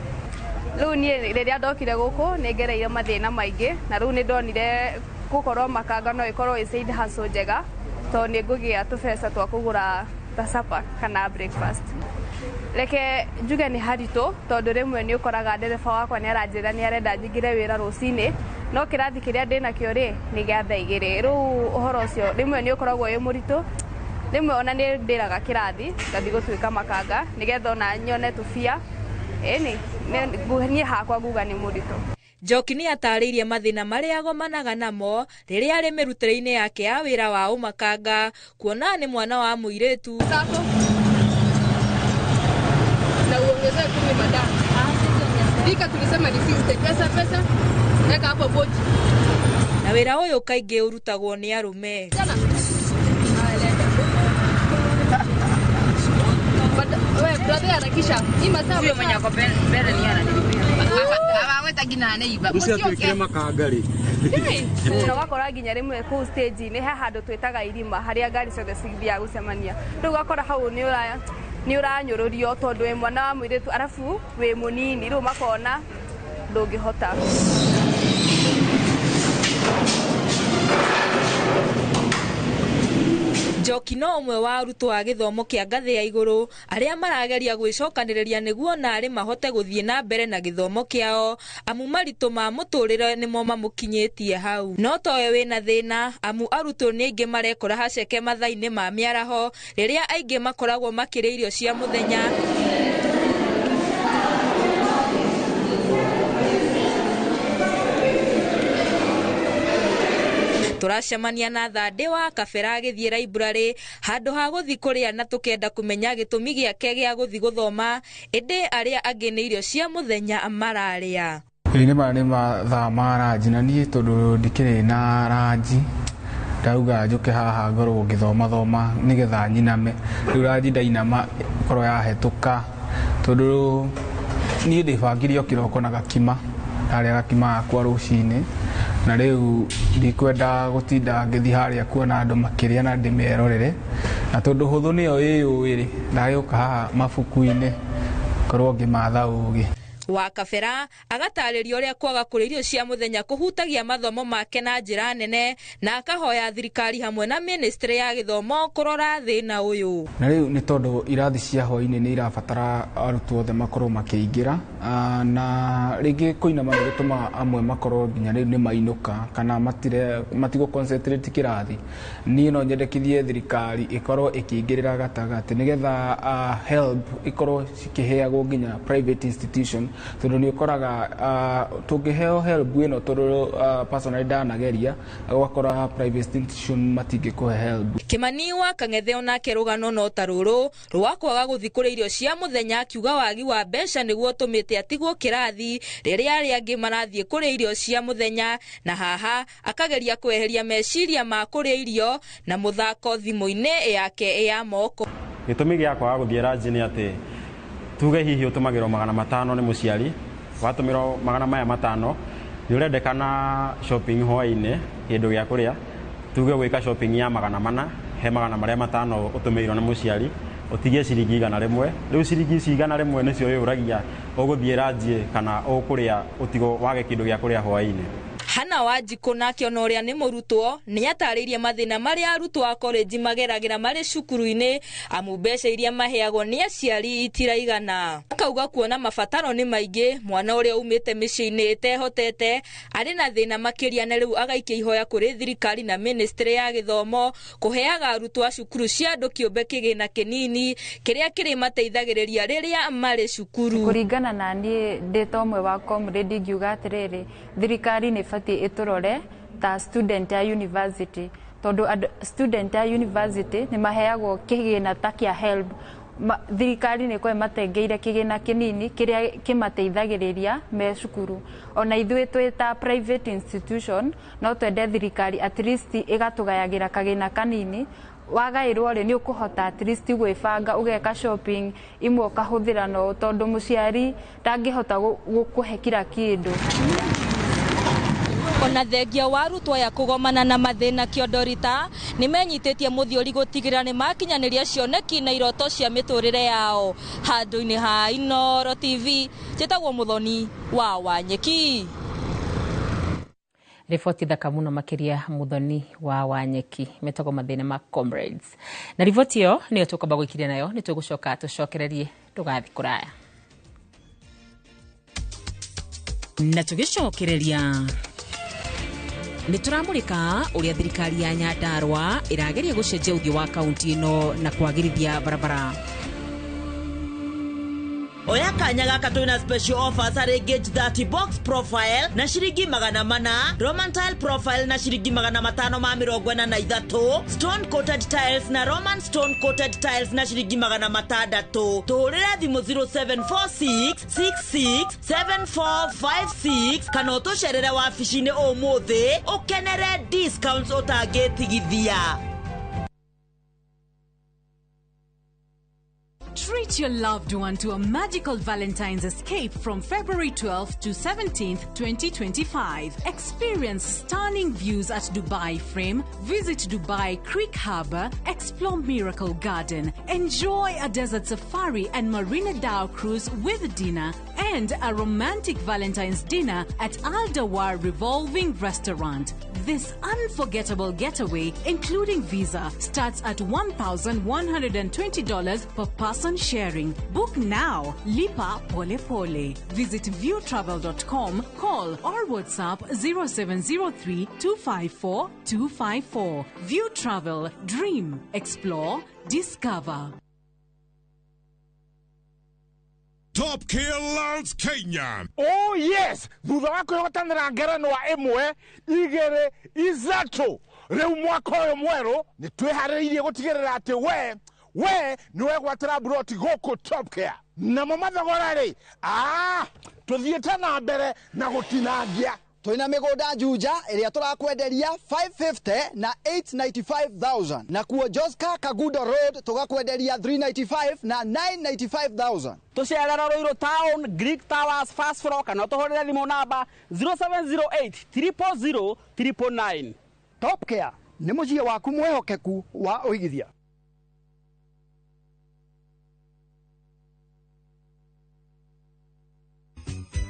Rĩu niĩ rĩrĩa ndokire gũkũ nĩ ngereire mathĩna maingĩ, na rĩu nĩ ndonire gũkorwo makanga no ĩkorwo ĩ side hustle njega, tondũ nĩ ngũgĩa tũbeca twa kũgũra ta supper kana breakfast. Reke njuge nĩ haritũ, tondũ rĩmwe nĩ ũkoraga ndereba wakwa nĩ aranjĩra nĩ arenda njingĩre wĩra rũcinĩ, no kĩrathi kĩrĩa ndĩnakĩo rĩ nĩ gĩa thaa igĩrĩ. Rĩu ũhoro ũcio rĩmwe nĩ ũkoragwo wĩ mũritũ, rĩmwe ona nĩ ndĩraga kĩrathi ngathiĩ gũtuĩka makanga nĩgetha ona nyone tũbia. Ĩni niĩ hakwa nguga nĩ mũritũ. Njoki nĩ atarĩirie mathĩna marĩa agomanaga namo rĩrĩa arĩ mĩrutĩre-inĩ yake ya wĩra wa ũmakanga, kuona nĩ mwana wa mũirĩtu. Na uongezee 10 madam. Thika tulisema ni 60 pesa pesa, weka hapo boti. Na wĩra ũyũ kaingĩ ũrutagwo nĩ arũme. We brother harakisha. Hii masaa Huyo mwenye ako mbele ni ananilipia. Awaweta gina aneiba. Ucio atuĩkire makanga rĩ. Na wakora nginya rĩmwe kũu stage-inĩ he handũ twĩtaga irima harĩa ngari ciothe cithiaga gũcemania. Rĩu ũgakora hau nĩ ũranyũrũrio tondũ wĩ mwana wa mũirĩtu arabu wĩ mũnini, rĩu makona ndũngĩhota. Njoki no ũmwe wa arutwo a gĩthomo kĩa ngathĩ ya igũrũ arĩa marageria gwĩcokanĩrĩria nĩguo narĩ mahote gũthiĩ na mbere na gĩthomo kĩao, amu maritũ ma mũtũrĩre nĩmo mamũkinyĩtie hau. No towe wĩna thĩna, amu arutwo nĩ aingĩ marekora haceke mathaa-inĩ ma mĩaraho rĩrĩa aingĩ makoragwo makĩrĩa irio cia mũthenya. Tũracemania na Thandĩ wa Kabera agĩthiĩ library handũ ha gũthiĩ kũrĩa, na tũkenda kũmenya gĩtũmi gĩake gĩa gũthiĩ gũthoma, ĩndĩ arĩa angĩ nĩ irio cia mũthenya mararĩa. Ĩĩ nĩ mathaa ma ranji, na niĩ tondũ ndikĩrĩ na ranji ndauga njũke haha ngorwo ngĩthoma thoma nĩgetha nyiname. Rĩu ranji ndainama ĩkorwo yahetũka, tondũ niĩ ndĩbangire o kĩroko na gakima, ndarĩa gakima gakwa rũcinĩ, na rĩu ndikwenda gũtinda ngĩthiĩ harĩa kuona andũ makĩrĩa na ndĩmerorere, na tondũ hũthũ nĩyo ĩyũĩ rĩ, ndagĩũka haha mabuku-inĩ ngorwo ngĩmatha ũgĩ. Wa Kabera agatarĩria ũrĩa kwaga kũrĩa irio cia mũthenya kũhutagia mathomo make na njĩra nene, na akahoya thirikari hamwe na ministry ya gĩthomo kũrora thĩna ũyũ. Na rĩu nĩ tondũ irathi cia hwaĩ-inĩ nĩ irabatara arutwo othe makorwo makĩingĩra, na rĩngĩ kũinama nĩ gũtũmaga amwe makorwo nginya rĩu nĩ mainũka kana matigũ concentrate kĩrathi. Niĩ no nyendekithie thirikari ĩkorwo ĩkĩingĩrĩra gatagatĩ nĩgetha help ĩkorwo cikĩheagwo nginya private institution, tondũ nĩ ũkoraga tũngĩheo help ĩno tondũ personally ndanageria, ũgakora private institution matingĩkũhe help. Kĩmani wa Kang'ethe onake rũgano no ta rũrũ rwa kwaga gũthiĩ kũrĩa irio cia mũthenya, akiuga wagi wa mbeca nĩguo ũtũmĩte atigwo kĩrathi rĩrĩa arĩa angĩ marathiĩ kũrĩa irio cia mũthenya, na haha akageria kweheria meciria ma kũrĩa irio na mũthako thimũ-inĩ yake ya moko. Gĩtũmi gĩa kwaga gũthiĩ ranji nĩ atĩ tuge hihi ũtũmagĩrwo 500 nĩ mũciari, watũmĩrwo 500 nĩ ũrendekana shopping hwaĩ-inĩ kĩndũ gĩa kũrĩa, tuge gwĩka shopping ya 400 he 500 ũtũmĩirwo nĩ mũciari, ũtigie ciringi 100. Rĩu ciringi ici 100 nĩcio wĩyũragia ũgũthiĩ ranji kana ũkũrĩa ũtigo wage kĩndũ gĩa kũrĩa hwaĩ-inĩ. Hana Wanjikũ nake ona ũrĩa nĩ mũrutwo nĩ atarĩirie mathĩna marĩa arutwo a korenji mageragĩra marĩ cukuru-inĩ, amu mbeca iria maheagwo nĩ aciari itiraigana. Akauga kuona mabataro nĩ maingĩ, mwana ũrĩa umĩte mĩciĩ-inĩ ĩtehotete arĩ na thĩna makĩria, na rĩu agaikia ihoya kũrĩ thirikari na ministry ya gĩthomo kũheaga arutwo a cukuru cia andũ kĩũmbe kĩgĩna kĩnini kĩrĩa kĩrĩmateithagĩrĩria rĩrĩa marĩ cukuru. Kũringana na niĩ ndĩ ta ũmwe wa comrade ingiuga atĩrĩrĩ, thirikari nĩ ĩbatiĩ ĩtũrore ta student ya university, tondũ student ya university nĩ maheagwo kĩgĩna ta kĩa HELB. Thirikari nĩ ĩkoragwo ĩmatengeire kĩgĩna kĩnini kĩrĩa kĩmateithagĩrĩria me cukuru. Ona ithuĩ twĩ ta private institution no twende thirikari at least ĩgatũgayagĩra kagĩna kanini. Wagaĩrwo rĩ, nĩ ũkũhota at least gwĩbanga, ũgeka shopping imwe ũkahũthĩra, no tondũ mũciari ndangĩhota gũkũhe kila kĩndũ. Ona thengia wa arutwo aya kũgomana na mathĩna kĩondorita, nĩ menyitĩtie mũthiori gũtigĩrĩra nĩ makinyanĩria cioneki na iroto cia mĩtũrĩre yao. Handũ-inĩ ha Inooro TV, njĩtagwo Mũthoni wa Wanyeki. Riboti thaka muno makiria, Muthoni wa Wanyeki. Metagwo Mathĩna ma Comrades, na riboti ĩyo nĩyo tũkwamba gwĩkiria nayo. Nĩ tũgũcoka tũcokererie, ndũgathi kũraya. Na tũgĩcokereria nĩ tũramũrĩka ũrĩa thirikari ya Nyandarua ĩrageria gũcenjia ũthiũ wa kaunti ĩno na kwagĩrithia barabara. Oya kanya gaka, twina special offers harĩ Gauge 30 box profile na ciringi 400, Roman tile profile na ciringi 543, stone coated tiles na Roman stone coated tiles na ciringi 600. Tũhũrĩre thimũ 0746 66 7456 kana ũtũcerere wabici-inĩ ũmũthĩ ũkenere discounts ũtangĩtigithia. Treat your loved one to a magical Valentine's escape from February 12th to 17th, 2025. Experience stunning views at Dubai Frame, visit Dubai Creek Harbour, explore Miracle Garden, enjoy a desert safari and Marina Dhow cruise with dinner, and a romantic Valentine's dinner at Al Dawar Revolving Restaurant. This unforgettable getaway, including visa, starts at $1,120 per person sharing. Book now. Lipa Pole Pole. Visit viewtravel.com, call or WhatsApp 0703 254 254. View Travel. Dream, explore, discover. Top Killers Kenya. Oh yes, thutha wa kwĩhotanĩra ngerenwa ĩmwe, igĩrĩ, ithatũ, rĩu mwaka ũyũ mwerũ nĩ twĩharĩrĩirie gũtigĩrĩra atĩ we nĩ wegwatĩra mburoti gũkũ Top Care. Namo mathogora rĩ, tũthiĩte na mbere na gũtinangia. Twina mĩgũnda Juja ĩrĩa tũrakwenderia 550 na 895,000, na kuo Joska Kagudo Road tũgakwenderia 395 na 995,000. Tũcerera Ruiru Town, Greek Towers, first floor, kana ũtũhũrĩre thimũ namba 0708 000 999. Top Care nĩ mũciĩ waku mwĩhokeku wa ũigithia.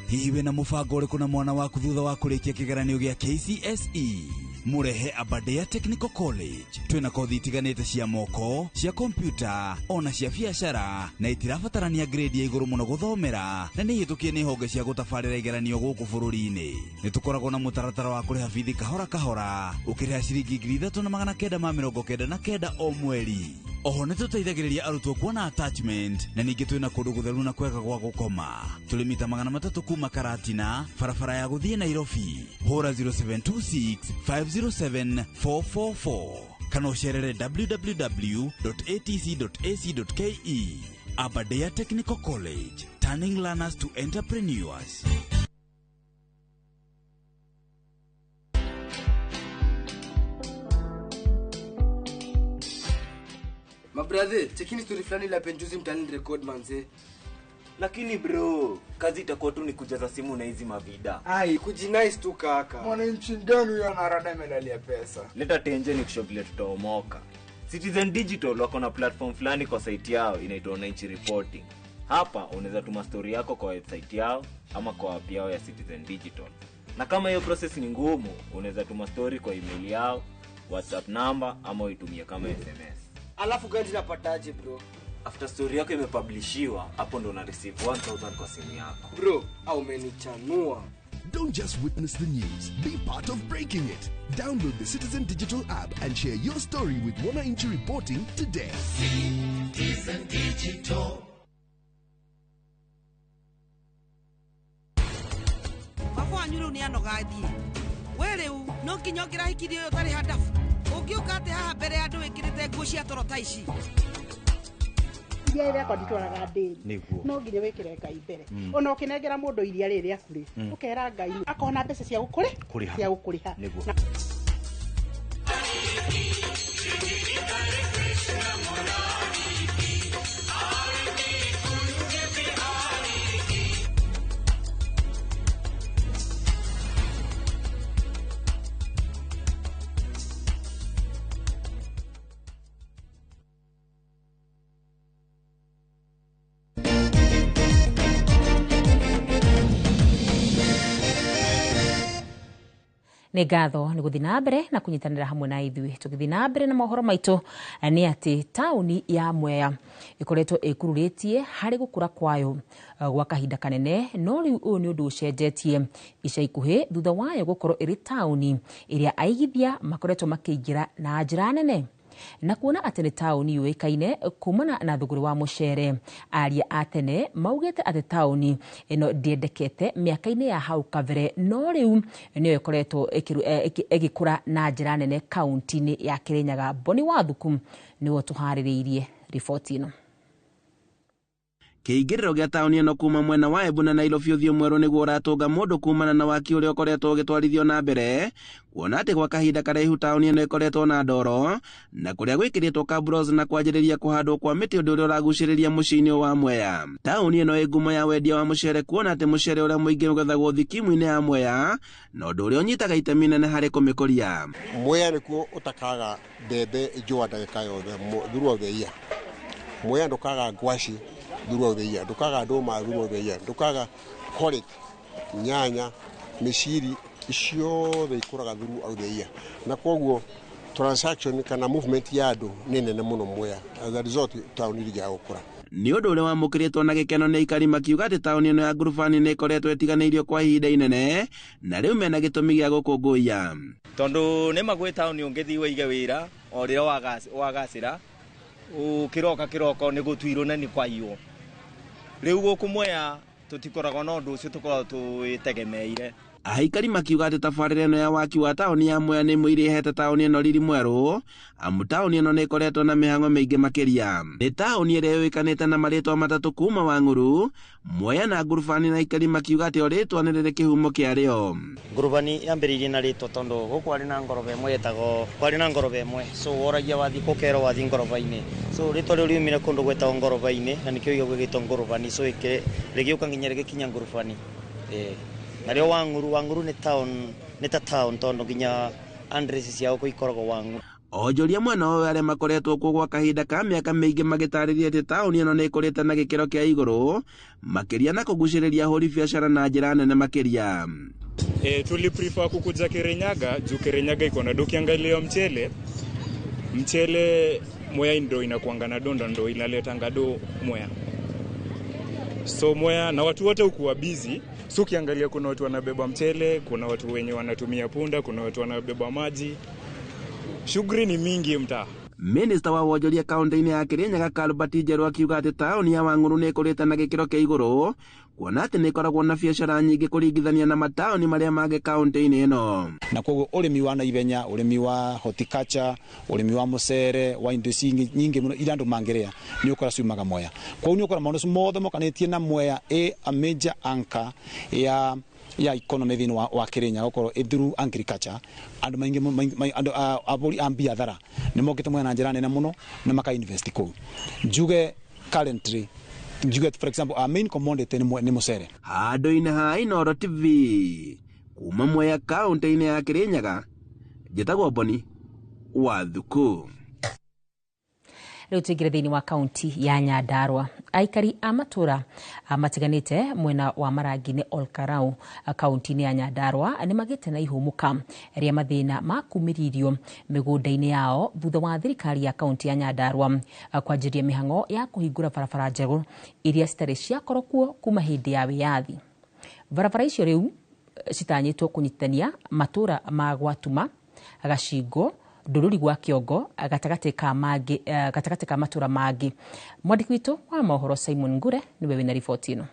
Hihi wĩna mũbango ũrĩkũ na mwana waku thutha wa kũrĩkia kĩgeranio gĩa KCSE? Mũrehe Aberdare Technical College. Twĩna kothi itiganĩte cia moko, cia kompyuta ona cia biacara, na itirabatarania grade ya igũrũ mũno gũthomera, na nĩ hĩtũkie nĩ honge cia gũtabarĩra igeranio gũkũ bũrũri-inĩ. Nĩ tũkoragwo na mũtaratara wa kũrĩha bithi kahora kahora, ũkĩrĩha ciringi 3999 o mweri. Oho nĩ tũteithagĩrĩria arutwo kuona attachment, na ningĩ twĩna kũndũ gũtheru na kwega gwa gũkoma. Tũrĩ mita 300 kuma Karatina, barabara ya gũthiĩ Nairobi. Hũra 0726 507 444 kana ũcerere www.atc.ac.ke. Aberdare Technical College, turning learners to entrepreneurs. Mabrathe, chekini story fulani la penjuzi mtaani record manze. Lakini bro, kazi itakuwa tu ni kujaza simu na hizi mavida. Ai, kujinice tu kaka. Mwananchi gani huyo anarada medali ya pesa? Leta tenje ni kusho vile tutaomoka. Citizen Digital wako na platform fulani kwa site yao inaitwa Wananchi Reporting. Hapa unaweza tuma story yako kwa website yao ama kwa app yao ya Citizen Digital. Na kama hiyo process ni ngumu, unaweza tuma story kwa email yao, WhatsApp number ama uitumie kama SMS. Alafu gani napataje bro? After story yako imepublishiwa, hapo ndo una receive 1000 kwa simu yako. Bro, au umenichanua. Don't just witness the news, be part of breaking it. Download the Citizen Digital app and share your story with Wananchi Reporting today. Citizen Digital. Baba wanyu rĩu nĩ anoga thiĩ. We rĩu no nginya ũngĩrahikirie ũyũ ũtarĩ handabu. Ũngĩũka atĩ haha mbere ya andũ wĩkĩrĩte nguo cia toro ta ici. Iria rĩakwa nditwaraga ndĩri. Nĩguo. No nginya wĩkĩre Ngai mbere. Ona ũkĩnengera mũndũ iria rĩrĩ rĩaku rĩ, ũkera Ngai akona mbeca cia gũkũrĩ Kũrĩha. cia gũkũrĩha. Nĩguo. Na Nĩ ngatho nĩ gũthiĩ na mbere na kũnyitanĩra hamwe na ithuĩ. Tũgĩthiĩ na mbere na mohoro maitũ, nĩ atĩ taũni ya Mwea ĩkoretwo ĩkururĩtie harĩ gũkũra kwayo gwa kahinda kanene, no rĩu ũyũ nĩ ũndũ ũcenjetie ica ikuhĩ thutha wayo gũkorwo ĩrĩ taũni ĩrĩa aigithia makoretwo makĩingĩra na njĩra nene, na kuona atĩ nĩ taũni yũĩkaine kumana na thũgũrĩ wa mũcere. Aria a tene maugĩte atĩ taũni ĩno ndĩendekete mĩaka-inĩ ya hau kabere, no rĩu nĩyo ĩkoretwo ĩgĩkũra na njĩra nene kaunti-inĩ ya Kirinyaga. Boni Wathuku nĩwe ũtũharĩrĩirie riboti ĩno. Kĩingĩrĩro gĩa taũni ĩno kuma mwena wa Embu na Nairobi ũthiũ mwerũ nĩguo ũratũnga mũndũ kumana na waki ũrĩa ũkoretwo ũgĩtwarithio na mbere, kuona atĩ gwa kahinda karaihu taũni ĩno ĩkoretwo na ndoro na kũrĩa gwĩkĩrĩtwo kabros na kwanjĩrĩria kũhandwo kwa mĩtĩ, ũndũ ũrĩa ũragucĩrĩria mũciĩ-inĩ wa Mwea. Taũni ĩno ĩ ngumo ya wendia wa mũcere, kuona atĩ mũcere ũrĩa mũingĩ ũgethagwo thikimu-inĩ ya Mwea, na ũndũ ũrĩa ũnyitaga itemi inene harĩ kũmĩkũria. Mwea nĩkuo ũtakaga mbembe njũa ndagĩka yothe throughout the year. Mwea ndũkaga ngwaci throughout the year, ndũkaga ndũma throughout the year, ndũkaga collard, nyanya, mĩciri, ciothe ikũraga throughout the year. Na koguo transaction kana movement ya andũ nĩ nene mũno Mwea. As a result, taũni ĩrĩgĩaga gũkũra. Nĩ ũndũ ũrĩa wamũkĩrĩtwo na gĩkeno nĩ aikari, makiuga atĩ taũni ĩno ya Ngurubani nĩ ĩkoretwo ĩtiganĩirio kwa ihinda inene na rĩu mena gĩtũmi gĩa gũkũngũiya. Tondũ nĩ ma gwĩ taũni ũngĩthiĩ wĩige wĩra o rĩrĩa wagacĩra ũkĩroka kĩroko nĩ gũtuirwo na nĩ kwaiywo. Rĩu gũkũ Mwea tũtikoragwo na ũndũ ũcio, tũkoragwo twĩtegemeire. Aikari makiuga atĩ tabarĩra ĩno ya waki wa taũni ya Mwea nĩ ĩmwe iria ĩhete taũni ĩno riri mwerũ, amu taũni ĩno nĩ ĩkoretwo na mĩhang'o mĩingĩ makĩria. Nĩ taũni ĩrĩa yũĩkanĩte na marĩtwa matatũ kuma Wang'ũrũ, Mwea na Ngurubani, na aikari makiuga atĩ o rĩtwa nĩ rĩrĩ kĩhumo kĩarĩo. Ngurubani yambĩrĩirie na rĩtwa tondũ gũkũ kwarĩ na ngoroba ĩmwe yetagwo, kwarĩ na ngoroba ĩmwe, so woragia wathiĩ kũkerwo wathiĩ ngoroba-inĩ, so rĩtwa rĩu riumire kũndũ gwetagwo ngoroba-inĩ na nĩkĩo gĩgwĩtwo Ngurubani, so rĩgĩũka nginya rĩgĩkinya Ngurubani. Narĩo Wang'ũrũ, Wang'ũrũ nĩ town, nĩ ta town tondũ nginya address ciao kũ ikoragwo Wang'ũrũ. Onjoria mwena ũyũ arĩa makoretwo kuo gwa kahinda ka mĩaka mĩingĩ magĩtarĩria atĩ taũni ĩno nĩ ĩkũrĩte na gĩkĩro kĩa igũrũ makĩria na kũgucĩrĩria ahũri biacara na njĩra nene makĩria. Tuli prefer kukuja Kirinyaga juu Kirinyaga iko na, ukiangalia mchele Mwea ndo inakuanga na donda, ndo inaletanga do Mwea. So Mwea na watu wote ukuwa busy. So ukiangalia kuna watu wanabeba mchele, kuna watu wenye wanatumia punda, kuna watu wanabeba maji. Shughuli ni mingi mtaa. Minista wa wonjoria kaunti-inĩ ya Kirinyaga Albert Njeru akiuga atĩ taũni ya Wang'ũrũ nĩ ĩkũrĩte na gĩkĩro kĩa igũrũ, kuona atĩ nĩ ĩkoragwo na biacara nyingĩ kũringithania na mataũni marĩa mangĩ kaunti-inĩ ĩno. Na koguo ũrĩmi wa naihenya, ũrĩmi wa horticulture, ũrĩmi wa mũcere, wa indo ici nyingĩ mũno iria andũ mangĩrĩa nĩ ũkora ciumaga Mwea. Koguo nĩ ũkora maũndũ mothe mokanĩtie na Mwea ĩ a major anchor ya economy thĩinĩ wa Kirinyaga, gũkorwo ĩ through agriculture. Andũ maingĩ, andũ ahũri a biathara nĩ mokĩte Mwea na njĩra nene mũno na maka invest kũu. Njuge currently, njuge for example our main commodity nĩ mũcere. Handũ-inĩ ha Inooro TV kuma Mwea kaunti-inĩ ya Kirinyaga, njĩtagwo Boni Wathuku. Rĩu tũingĩre thĩinĩ wa kaunti ya Nyandarua. Aikari a matũra matiganĩte mwena wa Marangi-inĩ Olkarau kaunti-inĩ ya Nyandarua nĩ magĩte na ihũmũka rĩa mathĩna ma kumĩria irio mĩgũnda-inĩ yao thutha wa thirikari ya kaunti ya Nyandarua kwanjĩrĩria mĩhang'o ya kũhingũra barabara njerũ iria citarĩ ciakorwo kuo kuma hĩndĩ ya wĩyathi. Barabara icio rĩu citanyĩtwo kũnyitithania matũra ma Gwatuma, Gacingo, Ndũruri gwa Kĩongo gatagatĩ ka matũra mangĩ. Mwandĩki witũ wa mohoro Simon Ngure nĩwe wĩna riboti ĩno.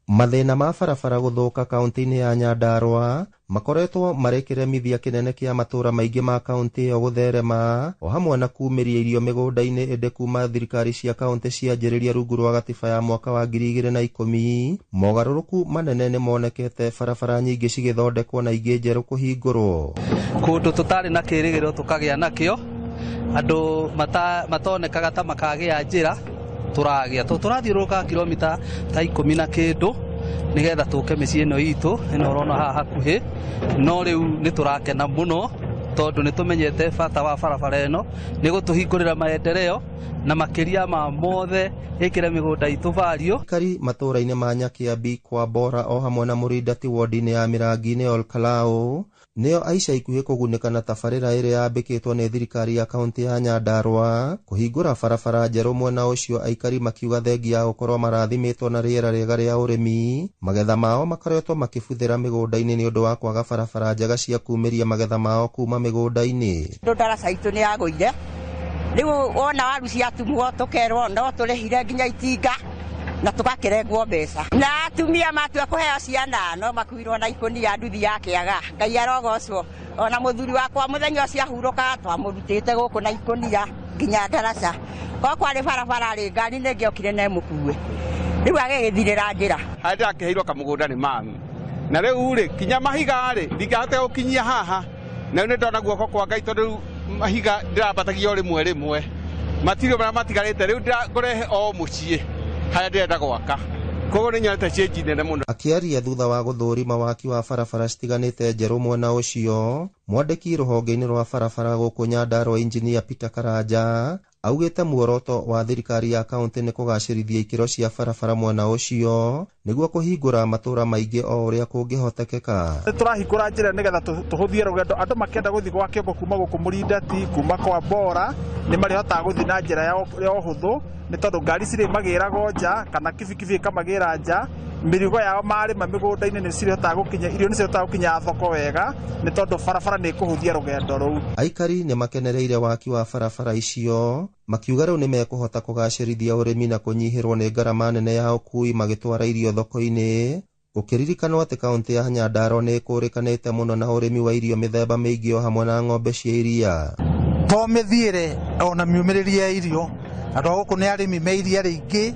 Mathĩna ma barabara gũthũka kaunti-inĩ ya Nyandarua makoretwo marĩ kĩremithia kĩnene kĩa matũũra maingĩ ma kaunti ĩyo gũtherema o hamwe na kumĩria irio mĩgũnda-inĩ, ĩndĩ kuma thirikari cia kaunti cianjĩrĩria rungu rwa gatiba ya mwaka wa 2010 mogarũrũku manene nĩ monekete, barabara nyingĩ cigĩthondekwo na ingĩ njerũ kũhingũrwo. Kũndũ tũtarĩ na kĩrĩgĩrĩro tũkagĩa nakĩo, andũ matonekaga ta makagĩa njĩra tũragĩa, tũrathiũrũrũka kilomita ta 10 na kĩndũ nĩgetha tũke mĩciĩ ĩno itũ ĩno ũrona haha hakuhĩ. No rĩu nĩ tũrakena mũno tondũ nĩ tũmenyete bata wa barabara ĩno nĩ gũtũhingũrĩra maendeleo na makĩria ma mothe ĩkĩre mĩgũnda itũ value. Aikari matũũra-inĩ ma Nyakiambi, kwa Bora o hamwe na Mũrindati wodi-inĩ ya Mĩrangi-inĩ Olkalau nĩo aica ikuhĩ kũgunĩka na tabarĩra ĩrĩa yambĩkĩtwo nĩ thirikari ya kaunti ya Nyandarua kũhingũra barabara njerũ mwena ũcio, aikari makiuga thengia ya gũkorwo marathimĩtwo na rĩera rĩega rĩa ũrĩmi, magetha mao makoretwo makĩbuthĩra mĩgũnda-inĩ nĩ ũndũ wa kwaga barabara njega cia kumĩria magetha mao kuma mĩgũnda-inĩ. Ndaraca itũ nĩ yagũire, rĩu wona waru ciatumwo tũkerwo no tũrĩhire nginya itinga na tũgakĩrengwo mbeca, na atumia matua kũheo ciana no makuirwo na ikũnia nduthi ya kĩaga. Ngai arogocwo, ona mũthuri wakwa mũthenya ũcio ahurũka twamũrutĩte gũkũ na ikũnia nginya ndaraca, ko kwarĩ barabara rĩ ngari nĩ ĩngĩokire na ĩmũkue, rĩu agĩgĩthirĩra njĩra. Harĩa ndĩrakĩheirwo kamũgũnda nĩ mami, na rĩu rĩ kinya mahiga rĩ ndingĩahota gũkinyia haha, na rĩu nĩ ndona guoko kwa Ngai tondũ rĩu mahiga ndĩrambatagia o rĩmwe rĩmwe, matirĩ marĩa matigarĩte rĩu ngũrehe o mũciĩ harĩa ndĩrenda gwaka, koguo nĩ nyonete change nene mũno. Akĩaria thutha wa gũthũrima waki wa barabara citiganĩte njerũ mwena ũcio, mwandĩki rũhonge-inĩ rwa barabara gũkũ Nyandarua Engineer Peter Karanja augĩte muoroto wa thirikari ya kaunti nĩ kũgacĩrithia ikĩro cia barabara mwena ũcio nĩguo kũhingũra matũũra maingĩ o ũrĩa kũngĩhotekeka. Nĩ tũrahingũra njĩra nĩgetha tũhũthie rũgendo, andũ makĩenda gũthiĩ gwa Kĩongo kuma gũkũ Mũrindati, kuma kwa Bora nĩ marĩhotaga gũthiĩ na njĩra ya ũhũthũ, nĩ tondũ ngari cirĩmagĩragwo nja kana kibikibi ĩkamagĩra nja, mĩrigo yao marĩma mĩgũnda-inĩ nĩ cirĩhotaga gũkinya, irio nĩ cirĩhotaga gũkinya thoko wega nĩ tondũ barabara nĩ ĩkũhũthia rũgendo rũu. Aikari nĩ makenereire waki wa barabara icio makiuga rĩu nĩ mekũhota kũgacĩrithia ũrĩmi na kũnyihĩrwo nĩ ngarama nene ya ũkui magĩtwara irio thoko-inĩ, gũkĩririkanwo atĩ kaunti ya Nyandarua nĩ ĩkũrĩkanĩte mũno na ũrĩmi wa irio mĩthemba mĩingĩ o hamwe na ng'ombe cia iria. To mĩthiĩre ona miumĩrĩrie ya irio, andũ a gũkũ nĩ arĩmi me iria rĩingĩ,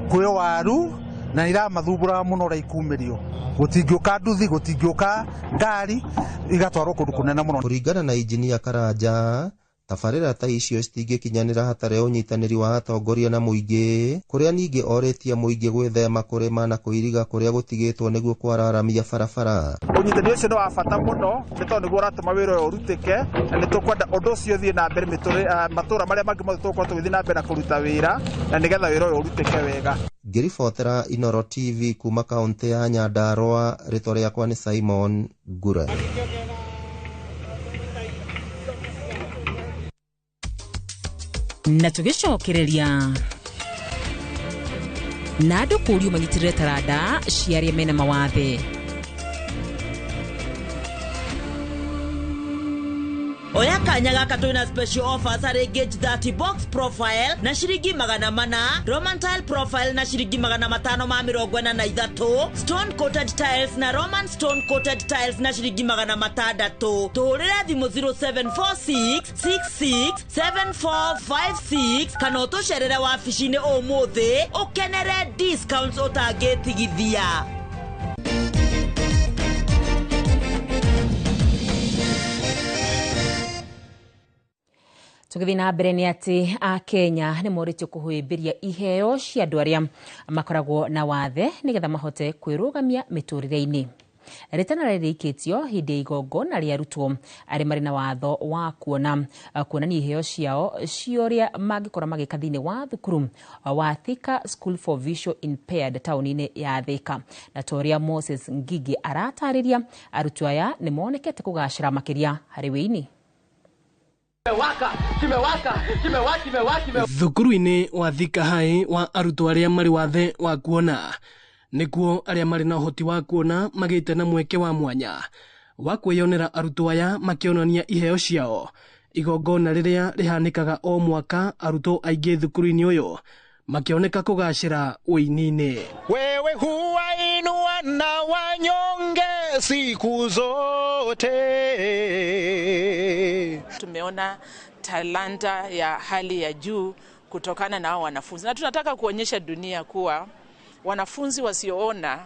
kwĩ waru na iramathumbũraga mũno ũrĩa ikumĩrio, gũtingĩũka nduthi, gũtingĩũka ngari, igatwarwo kũndũ kũnene mũno. Kũringana na Injinia Karanja, tabarĩra ta icio citingĩkinyanĩra hatarĩ ũnyitanĩri wa atongoria na mũingĩ, kũrĩa ningĩ orĩtie mũingĩ gwĩthema kũrĩma na kũiriga kũrĩa gũtigĩtwo nĩguo kwararamia barabara. Ũnyitanĩri ũcio nĩ wa bata mũno nĩ tondũ nĩguo ũratũma wĩra ũyũ ũrutĩke, na nĩ tũkwenda ũndũ ũcio ũthiĩ na mbere matũũra marĩa mangĩ mothe tũgũkorwo tũgĩthiĩ na mbere na kũruta wĩra, na nĩgetha wĩra ũyũ ũrutĩke wega. Ngĩribotera Inooro TV kuma kaunti ya Nyandarua, rĩtwa rĩakwa nĩ Simon Ngure. Na tũgĩcokereria na andũ kũũrio manyitĩrĩre taranda cia arĩa mena mawathe. Oya kanya gaka twina special offers harĩ Gauge 30 box profile na ciringi 400, Roman tile profile na ciringi 543, stone coated tiles na Roman stone coated tiles na ciringi 600. Tũhũrĩre thimũ 0746 66 7456 kana ũtũcerere wabici-inĩ ũmũthĩ ũkenere discounts ũtangĩtigithia. Tũgĩthiĩ na mbere nĩ atĩ Akenya nĩ morĩtio kũhĩmbĩria iheo cia andũ arĩa makoragwo na wathe nĩgetha mahote kwĩrũgamia mĩtũrĩre-inĩ. Rĩtana rĩrĩkĩtio hĩndĩ ya igongona rĩa arutwo arĩa marĩ na watho wa kuonania iheo ciao cia ũrĩa mangĩkorwo magĩka thĩinĩ wa thukuru wa Thika School for Visual Impaired taũni-inĩ ya Thika. Na ta ũrĩa Moses Ngigi aratarĩria, arutwo aya nĩ monekete kũgacĩra makĩria harĩ wĩini. Thukuru-inĩ wa Thika High wa arutwo arĩa marĩ wathe wa kuona, nĩkuo arĩa marĩ na ũhoti wa kuona magĩte na mweke wa mwanya wa kwĩyonera arutwo aya makĩonania iheo ciao, igongona rĩrĩa rĩhanĩkaga o mwaka arutwo aingĩ thukuru-inĩ ũyũ Makĩoneka kũgacĩra ũini-inĩ. Wewe huwainua na wanyonge siku zote. Tumeona talanta ya hali ya juu kutokana na hao wanafunzi, na tunataka kuonyesha dunia kuwa wanafunzi wasioona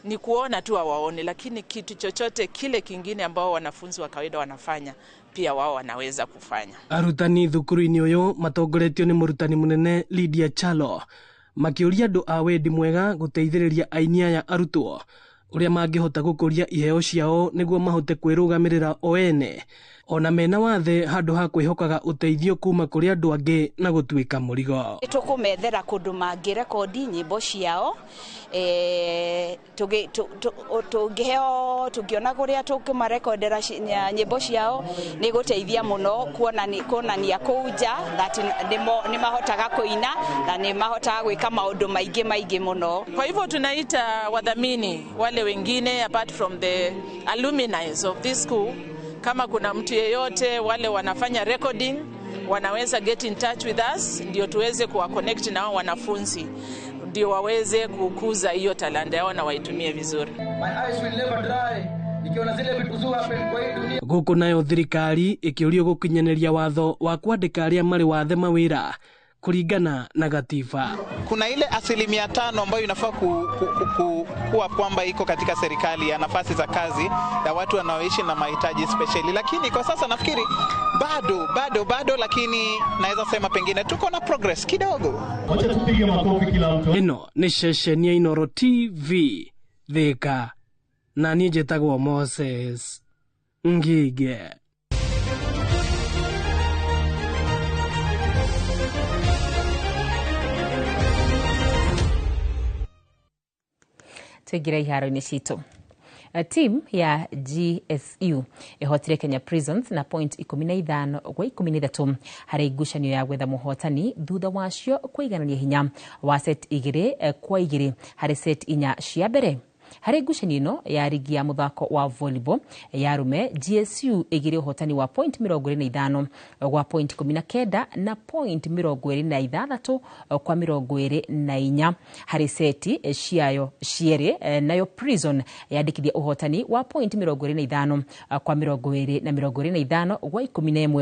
ni kuona tu hawaoni, lakini kitu chochote kile kingine ambao wanafunzi wa kawaida wanafanya pia wao wanaweza kufanya. Arutani thukuru-inĩ ũyũ matongoretio nĩ mũrutani mũnene Lydia Chalo makĩũria andũ a wendi mwega gũteithĩrĩria aini aya arutwo ũrĩa mangĩhota gũkũria iheo ciao nĩguo mahote kwĩrũgamĩrĩra o ene ona mena wathe handũ ha kwĩhokaga ũteithio kuma kũrĩ andũ angĩ na gũtuĩka mũrigo. Tũkũmethera kũndũ mangĩrekondi nyĩmbo ciao, tũngĩheo tũngĩona kũrĩa tũkũmarekondera nyĩmbo ciao nĩ gũteithia mũno kuonania kũu nja that nĩ mahotaga kũina na nĩ mahotaga gwĩka maũndũ maingĩ maingĩ mũno. Kwa hivyo tunaita wadhamini wale wengine apart from the alumni of this school, kama kuna mtu yeyote wale wanafanya recording wanaweza get in touch with us ndio tuweze kuwa connect na wao wanafunzi ndio waweze kukuza hiyo talanta yao na waitumie vizuri. My eyes will never dry. Nikiona zile vitu zua happen kwa hii dunia. Gũkũ nayo thirikari ĩkĩũrio gũkinyanĩria watho wa kwandĩka arĩa marĩ wathe mawĩra kulingana na gatiba. Kuna ile 5% ambayo inafaa kuwa kwamba iko katika serikali ya nafasi za kazi ya watu wanaoishi na mahitaji speciali, lakini kwa sasa nafikiri bado, lakini naweza sema pengine tuko na progress kidogo. Wacha tupige makofi kila mtu. Ĩno nĩ ceceni ya Inooro TV Thika, na niĩ njĩtagwo Moses Ngige. Tuingira iharo-inĩ citũ. Team ya GSU ĩhotire Kenya Prisons na point 15 gwa 13 harĩ ngucanio ya gwetha mũhotani thutha wacio kũiganania hinya wa set 2 kwa 2 harĩ set 4 cia mbere. Harĩ ngucanio ĩno ya rigi ya mũthako wa volleyball ya arume, GSU ĩgĩrĩ ũhotani wa point 25 gwa point 19 na point 26 kwa 24 harĩ seti ciayo cierĩ, nayo Prison yandĩkithia ũhotani wa point 25 kwa 20 na 25 gwa 11.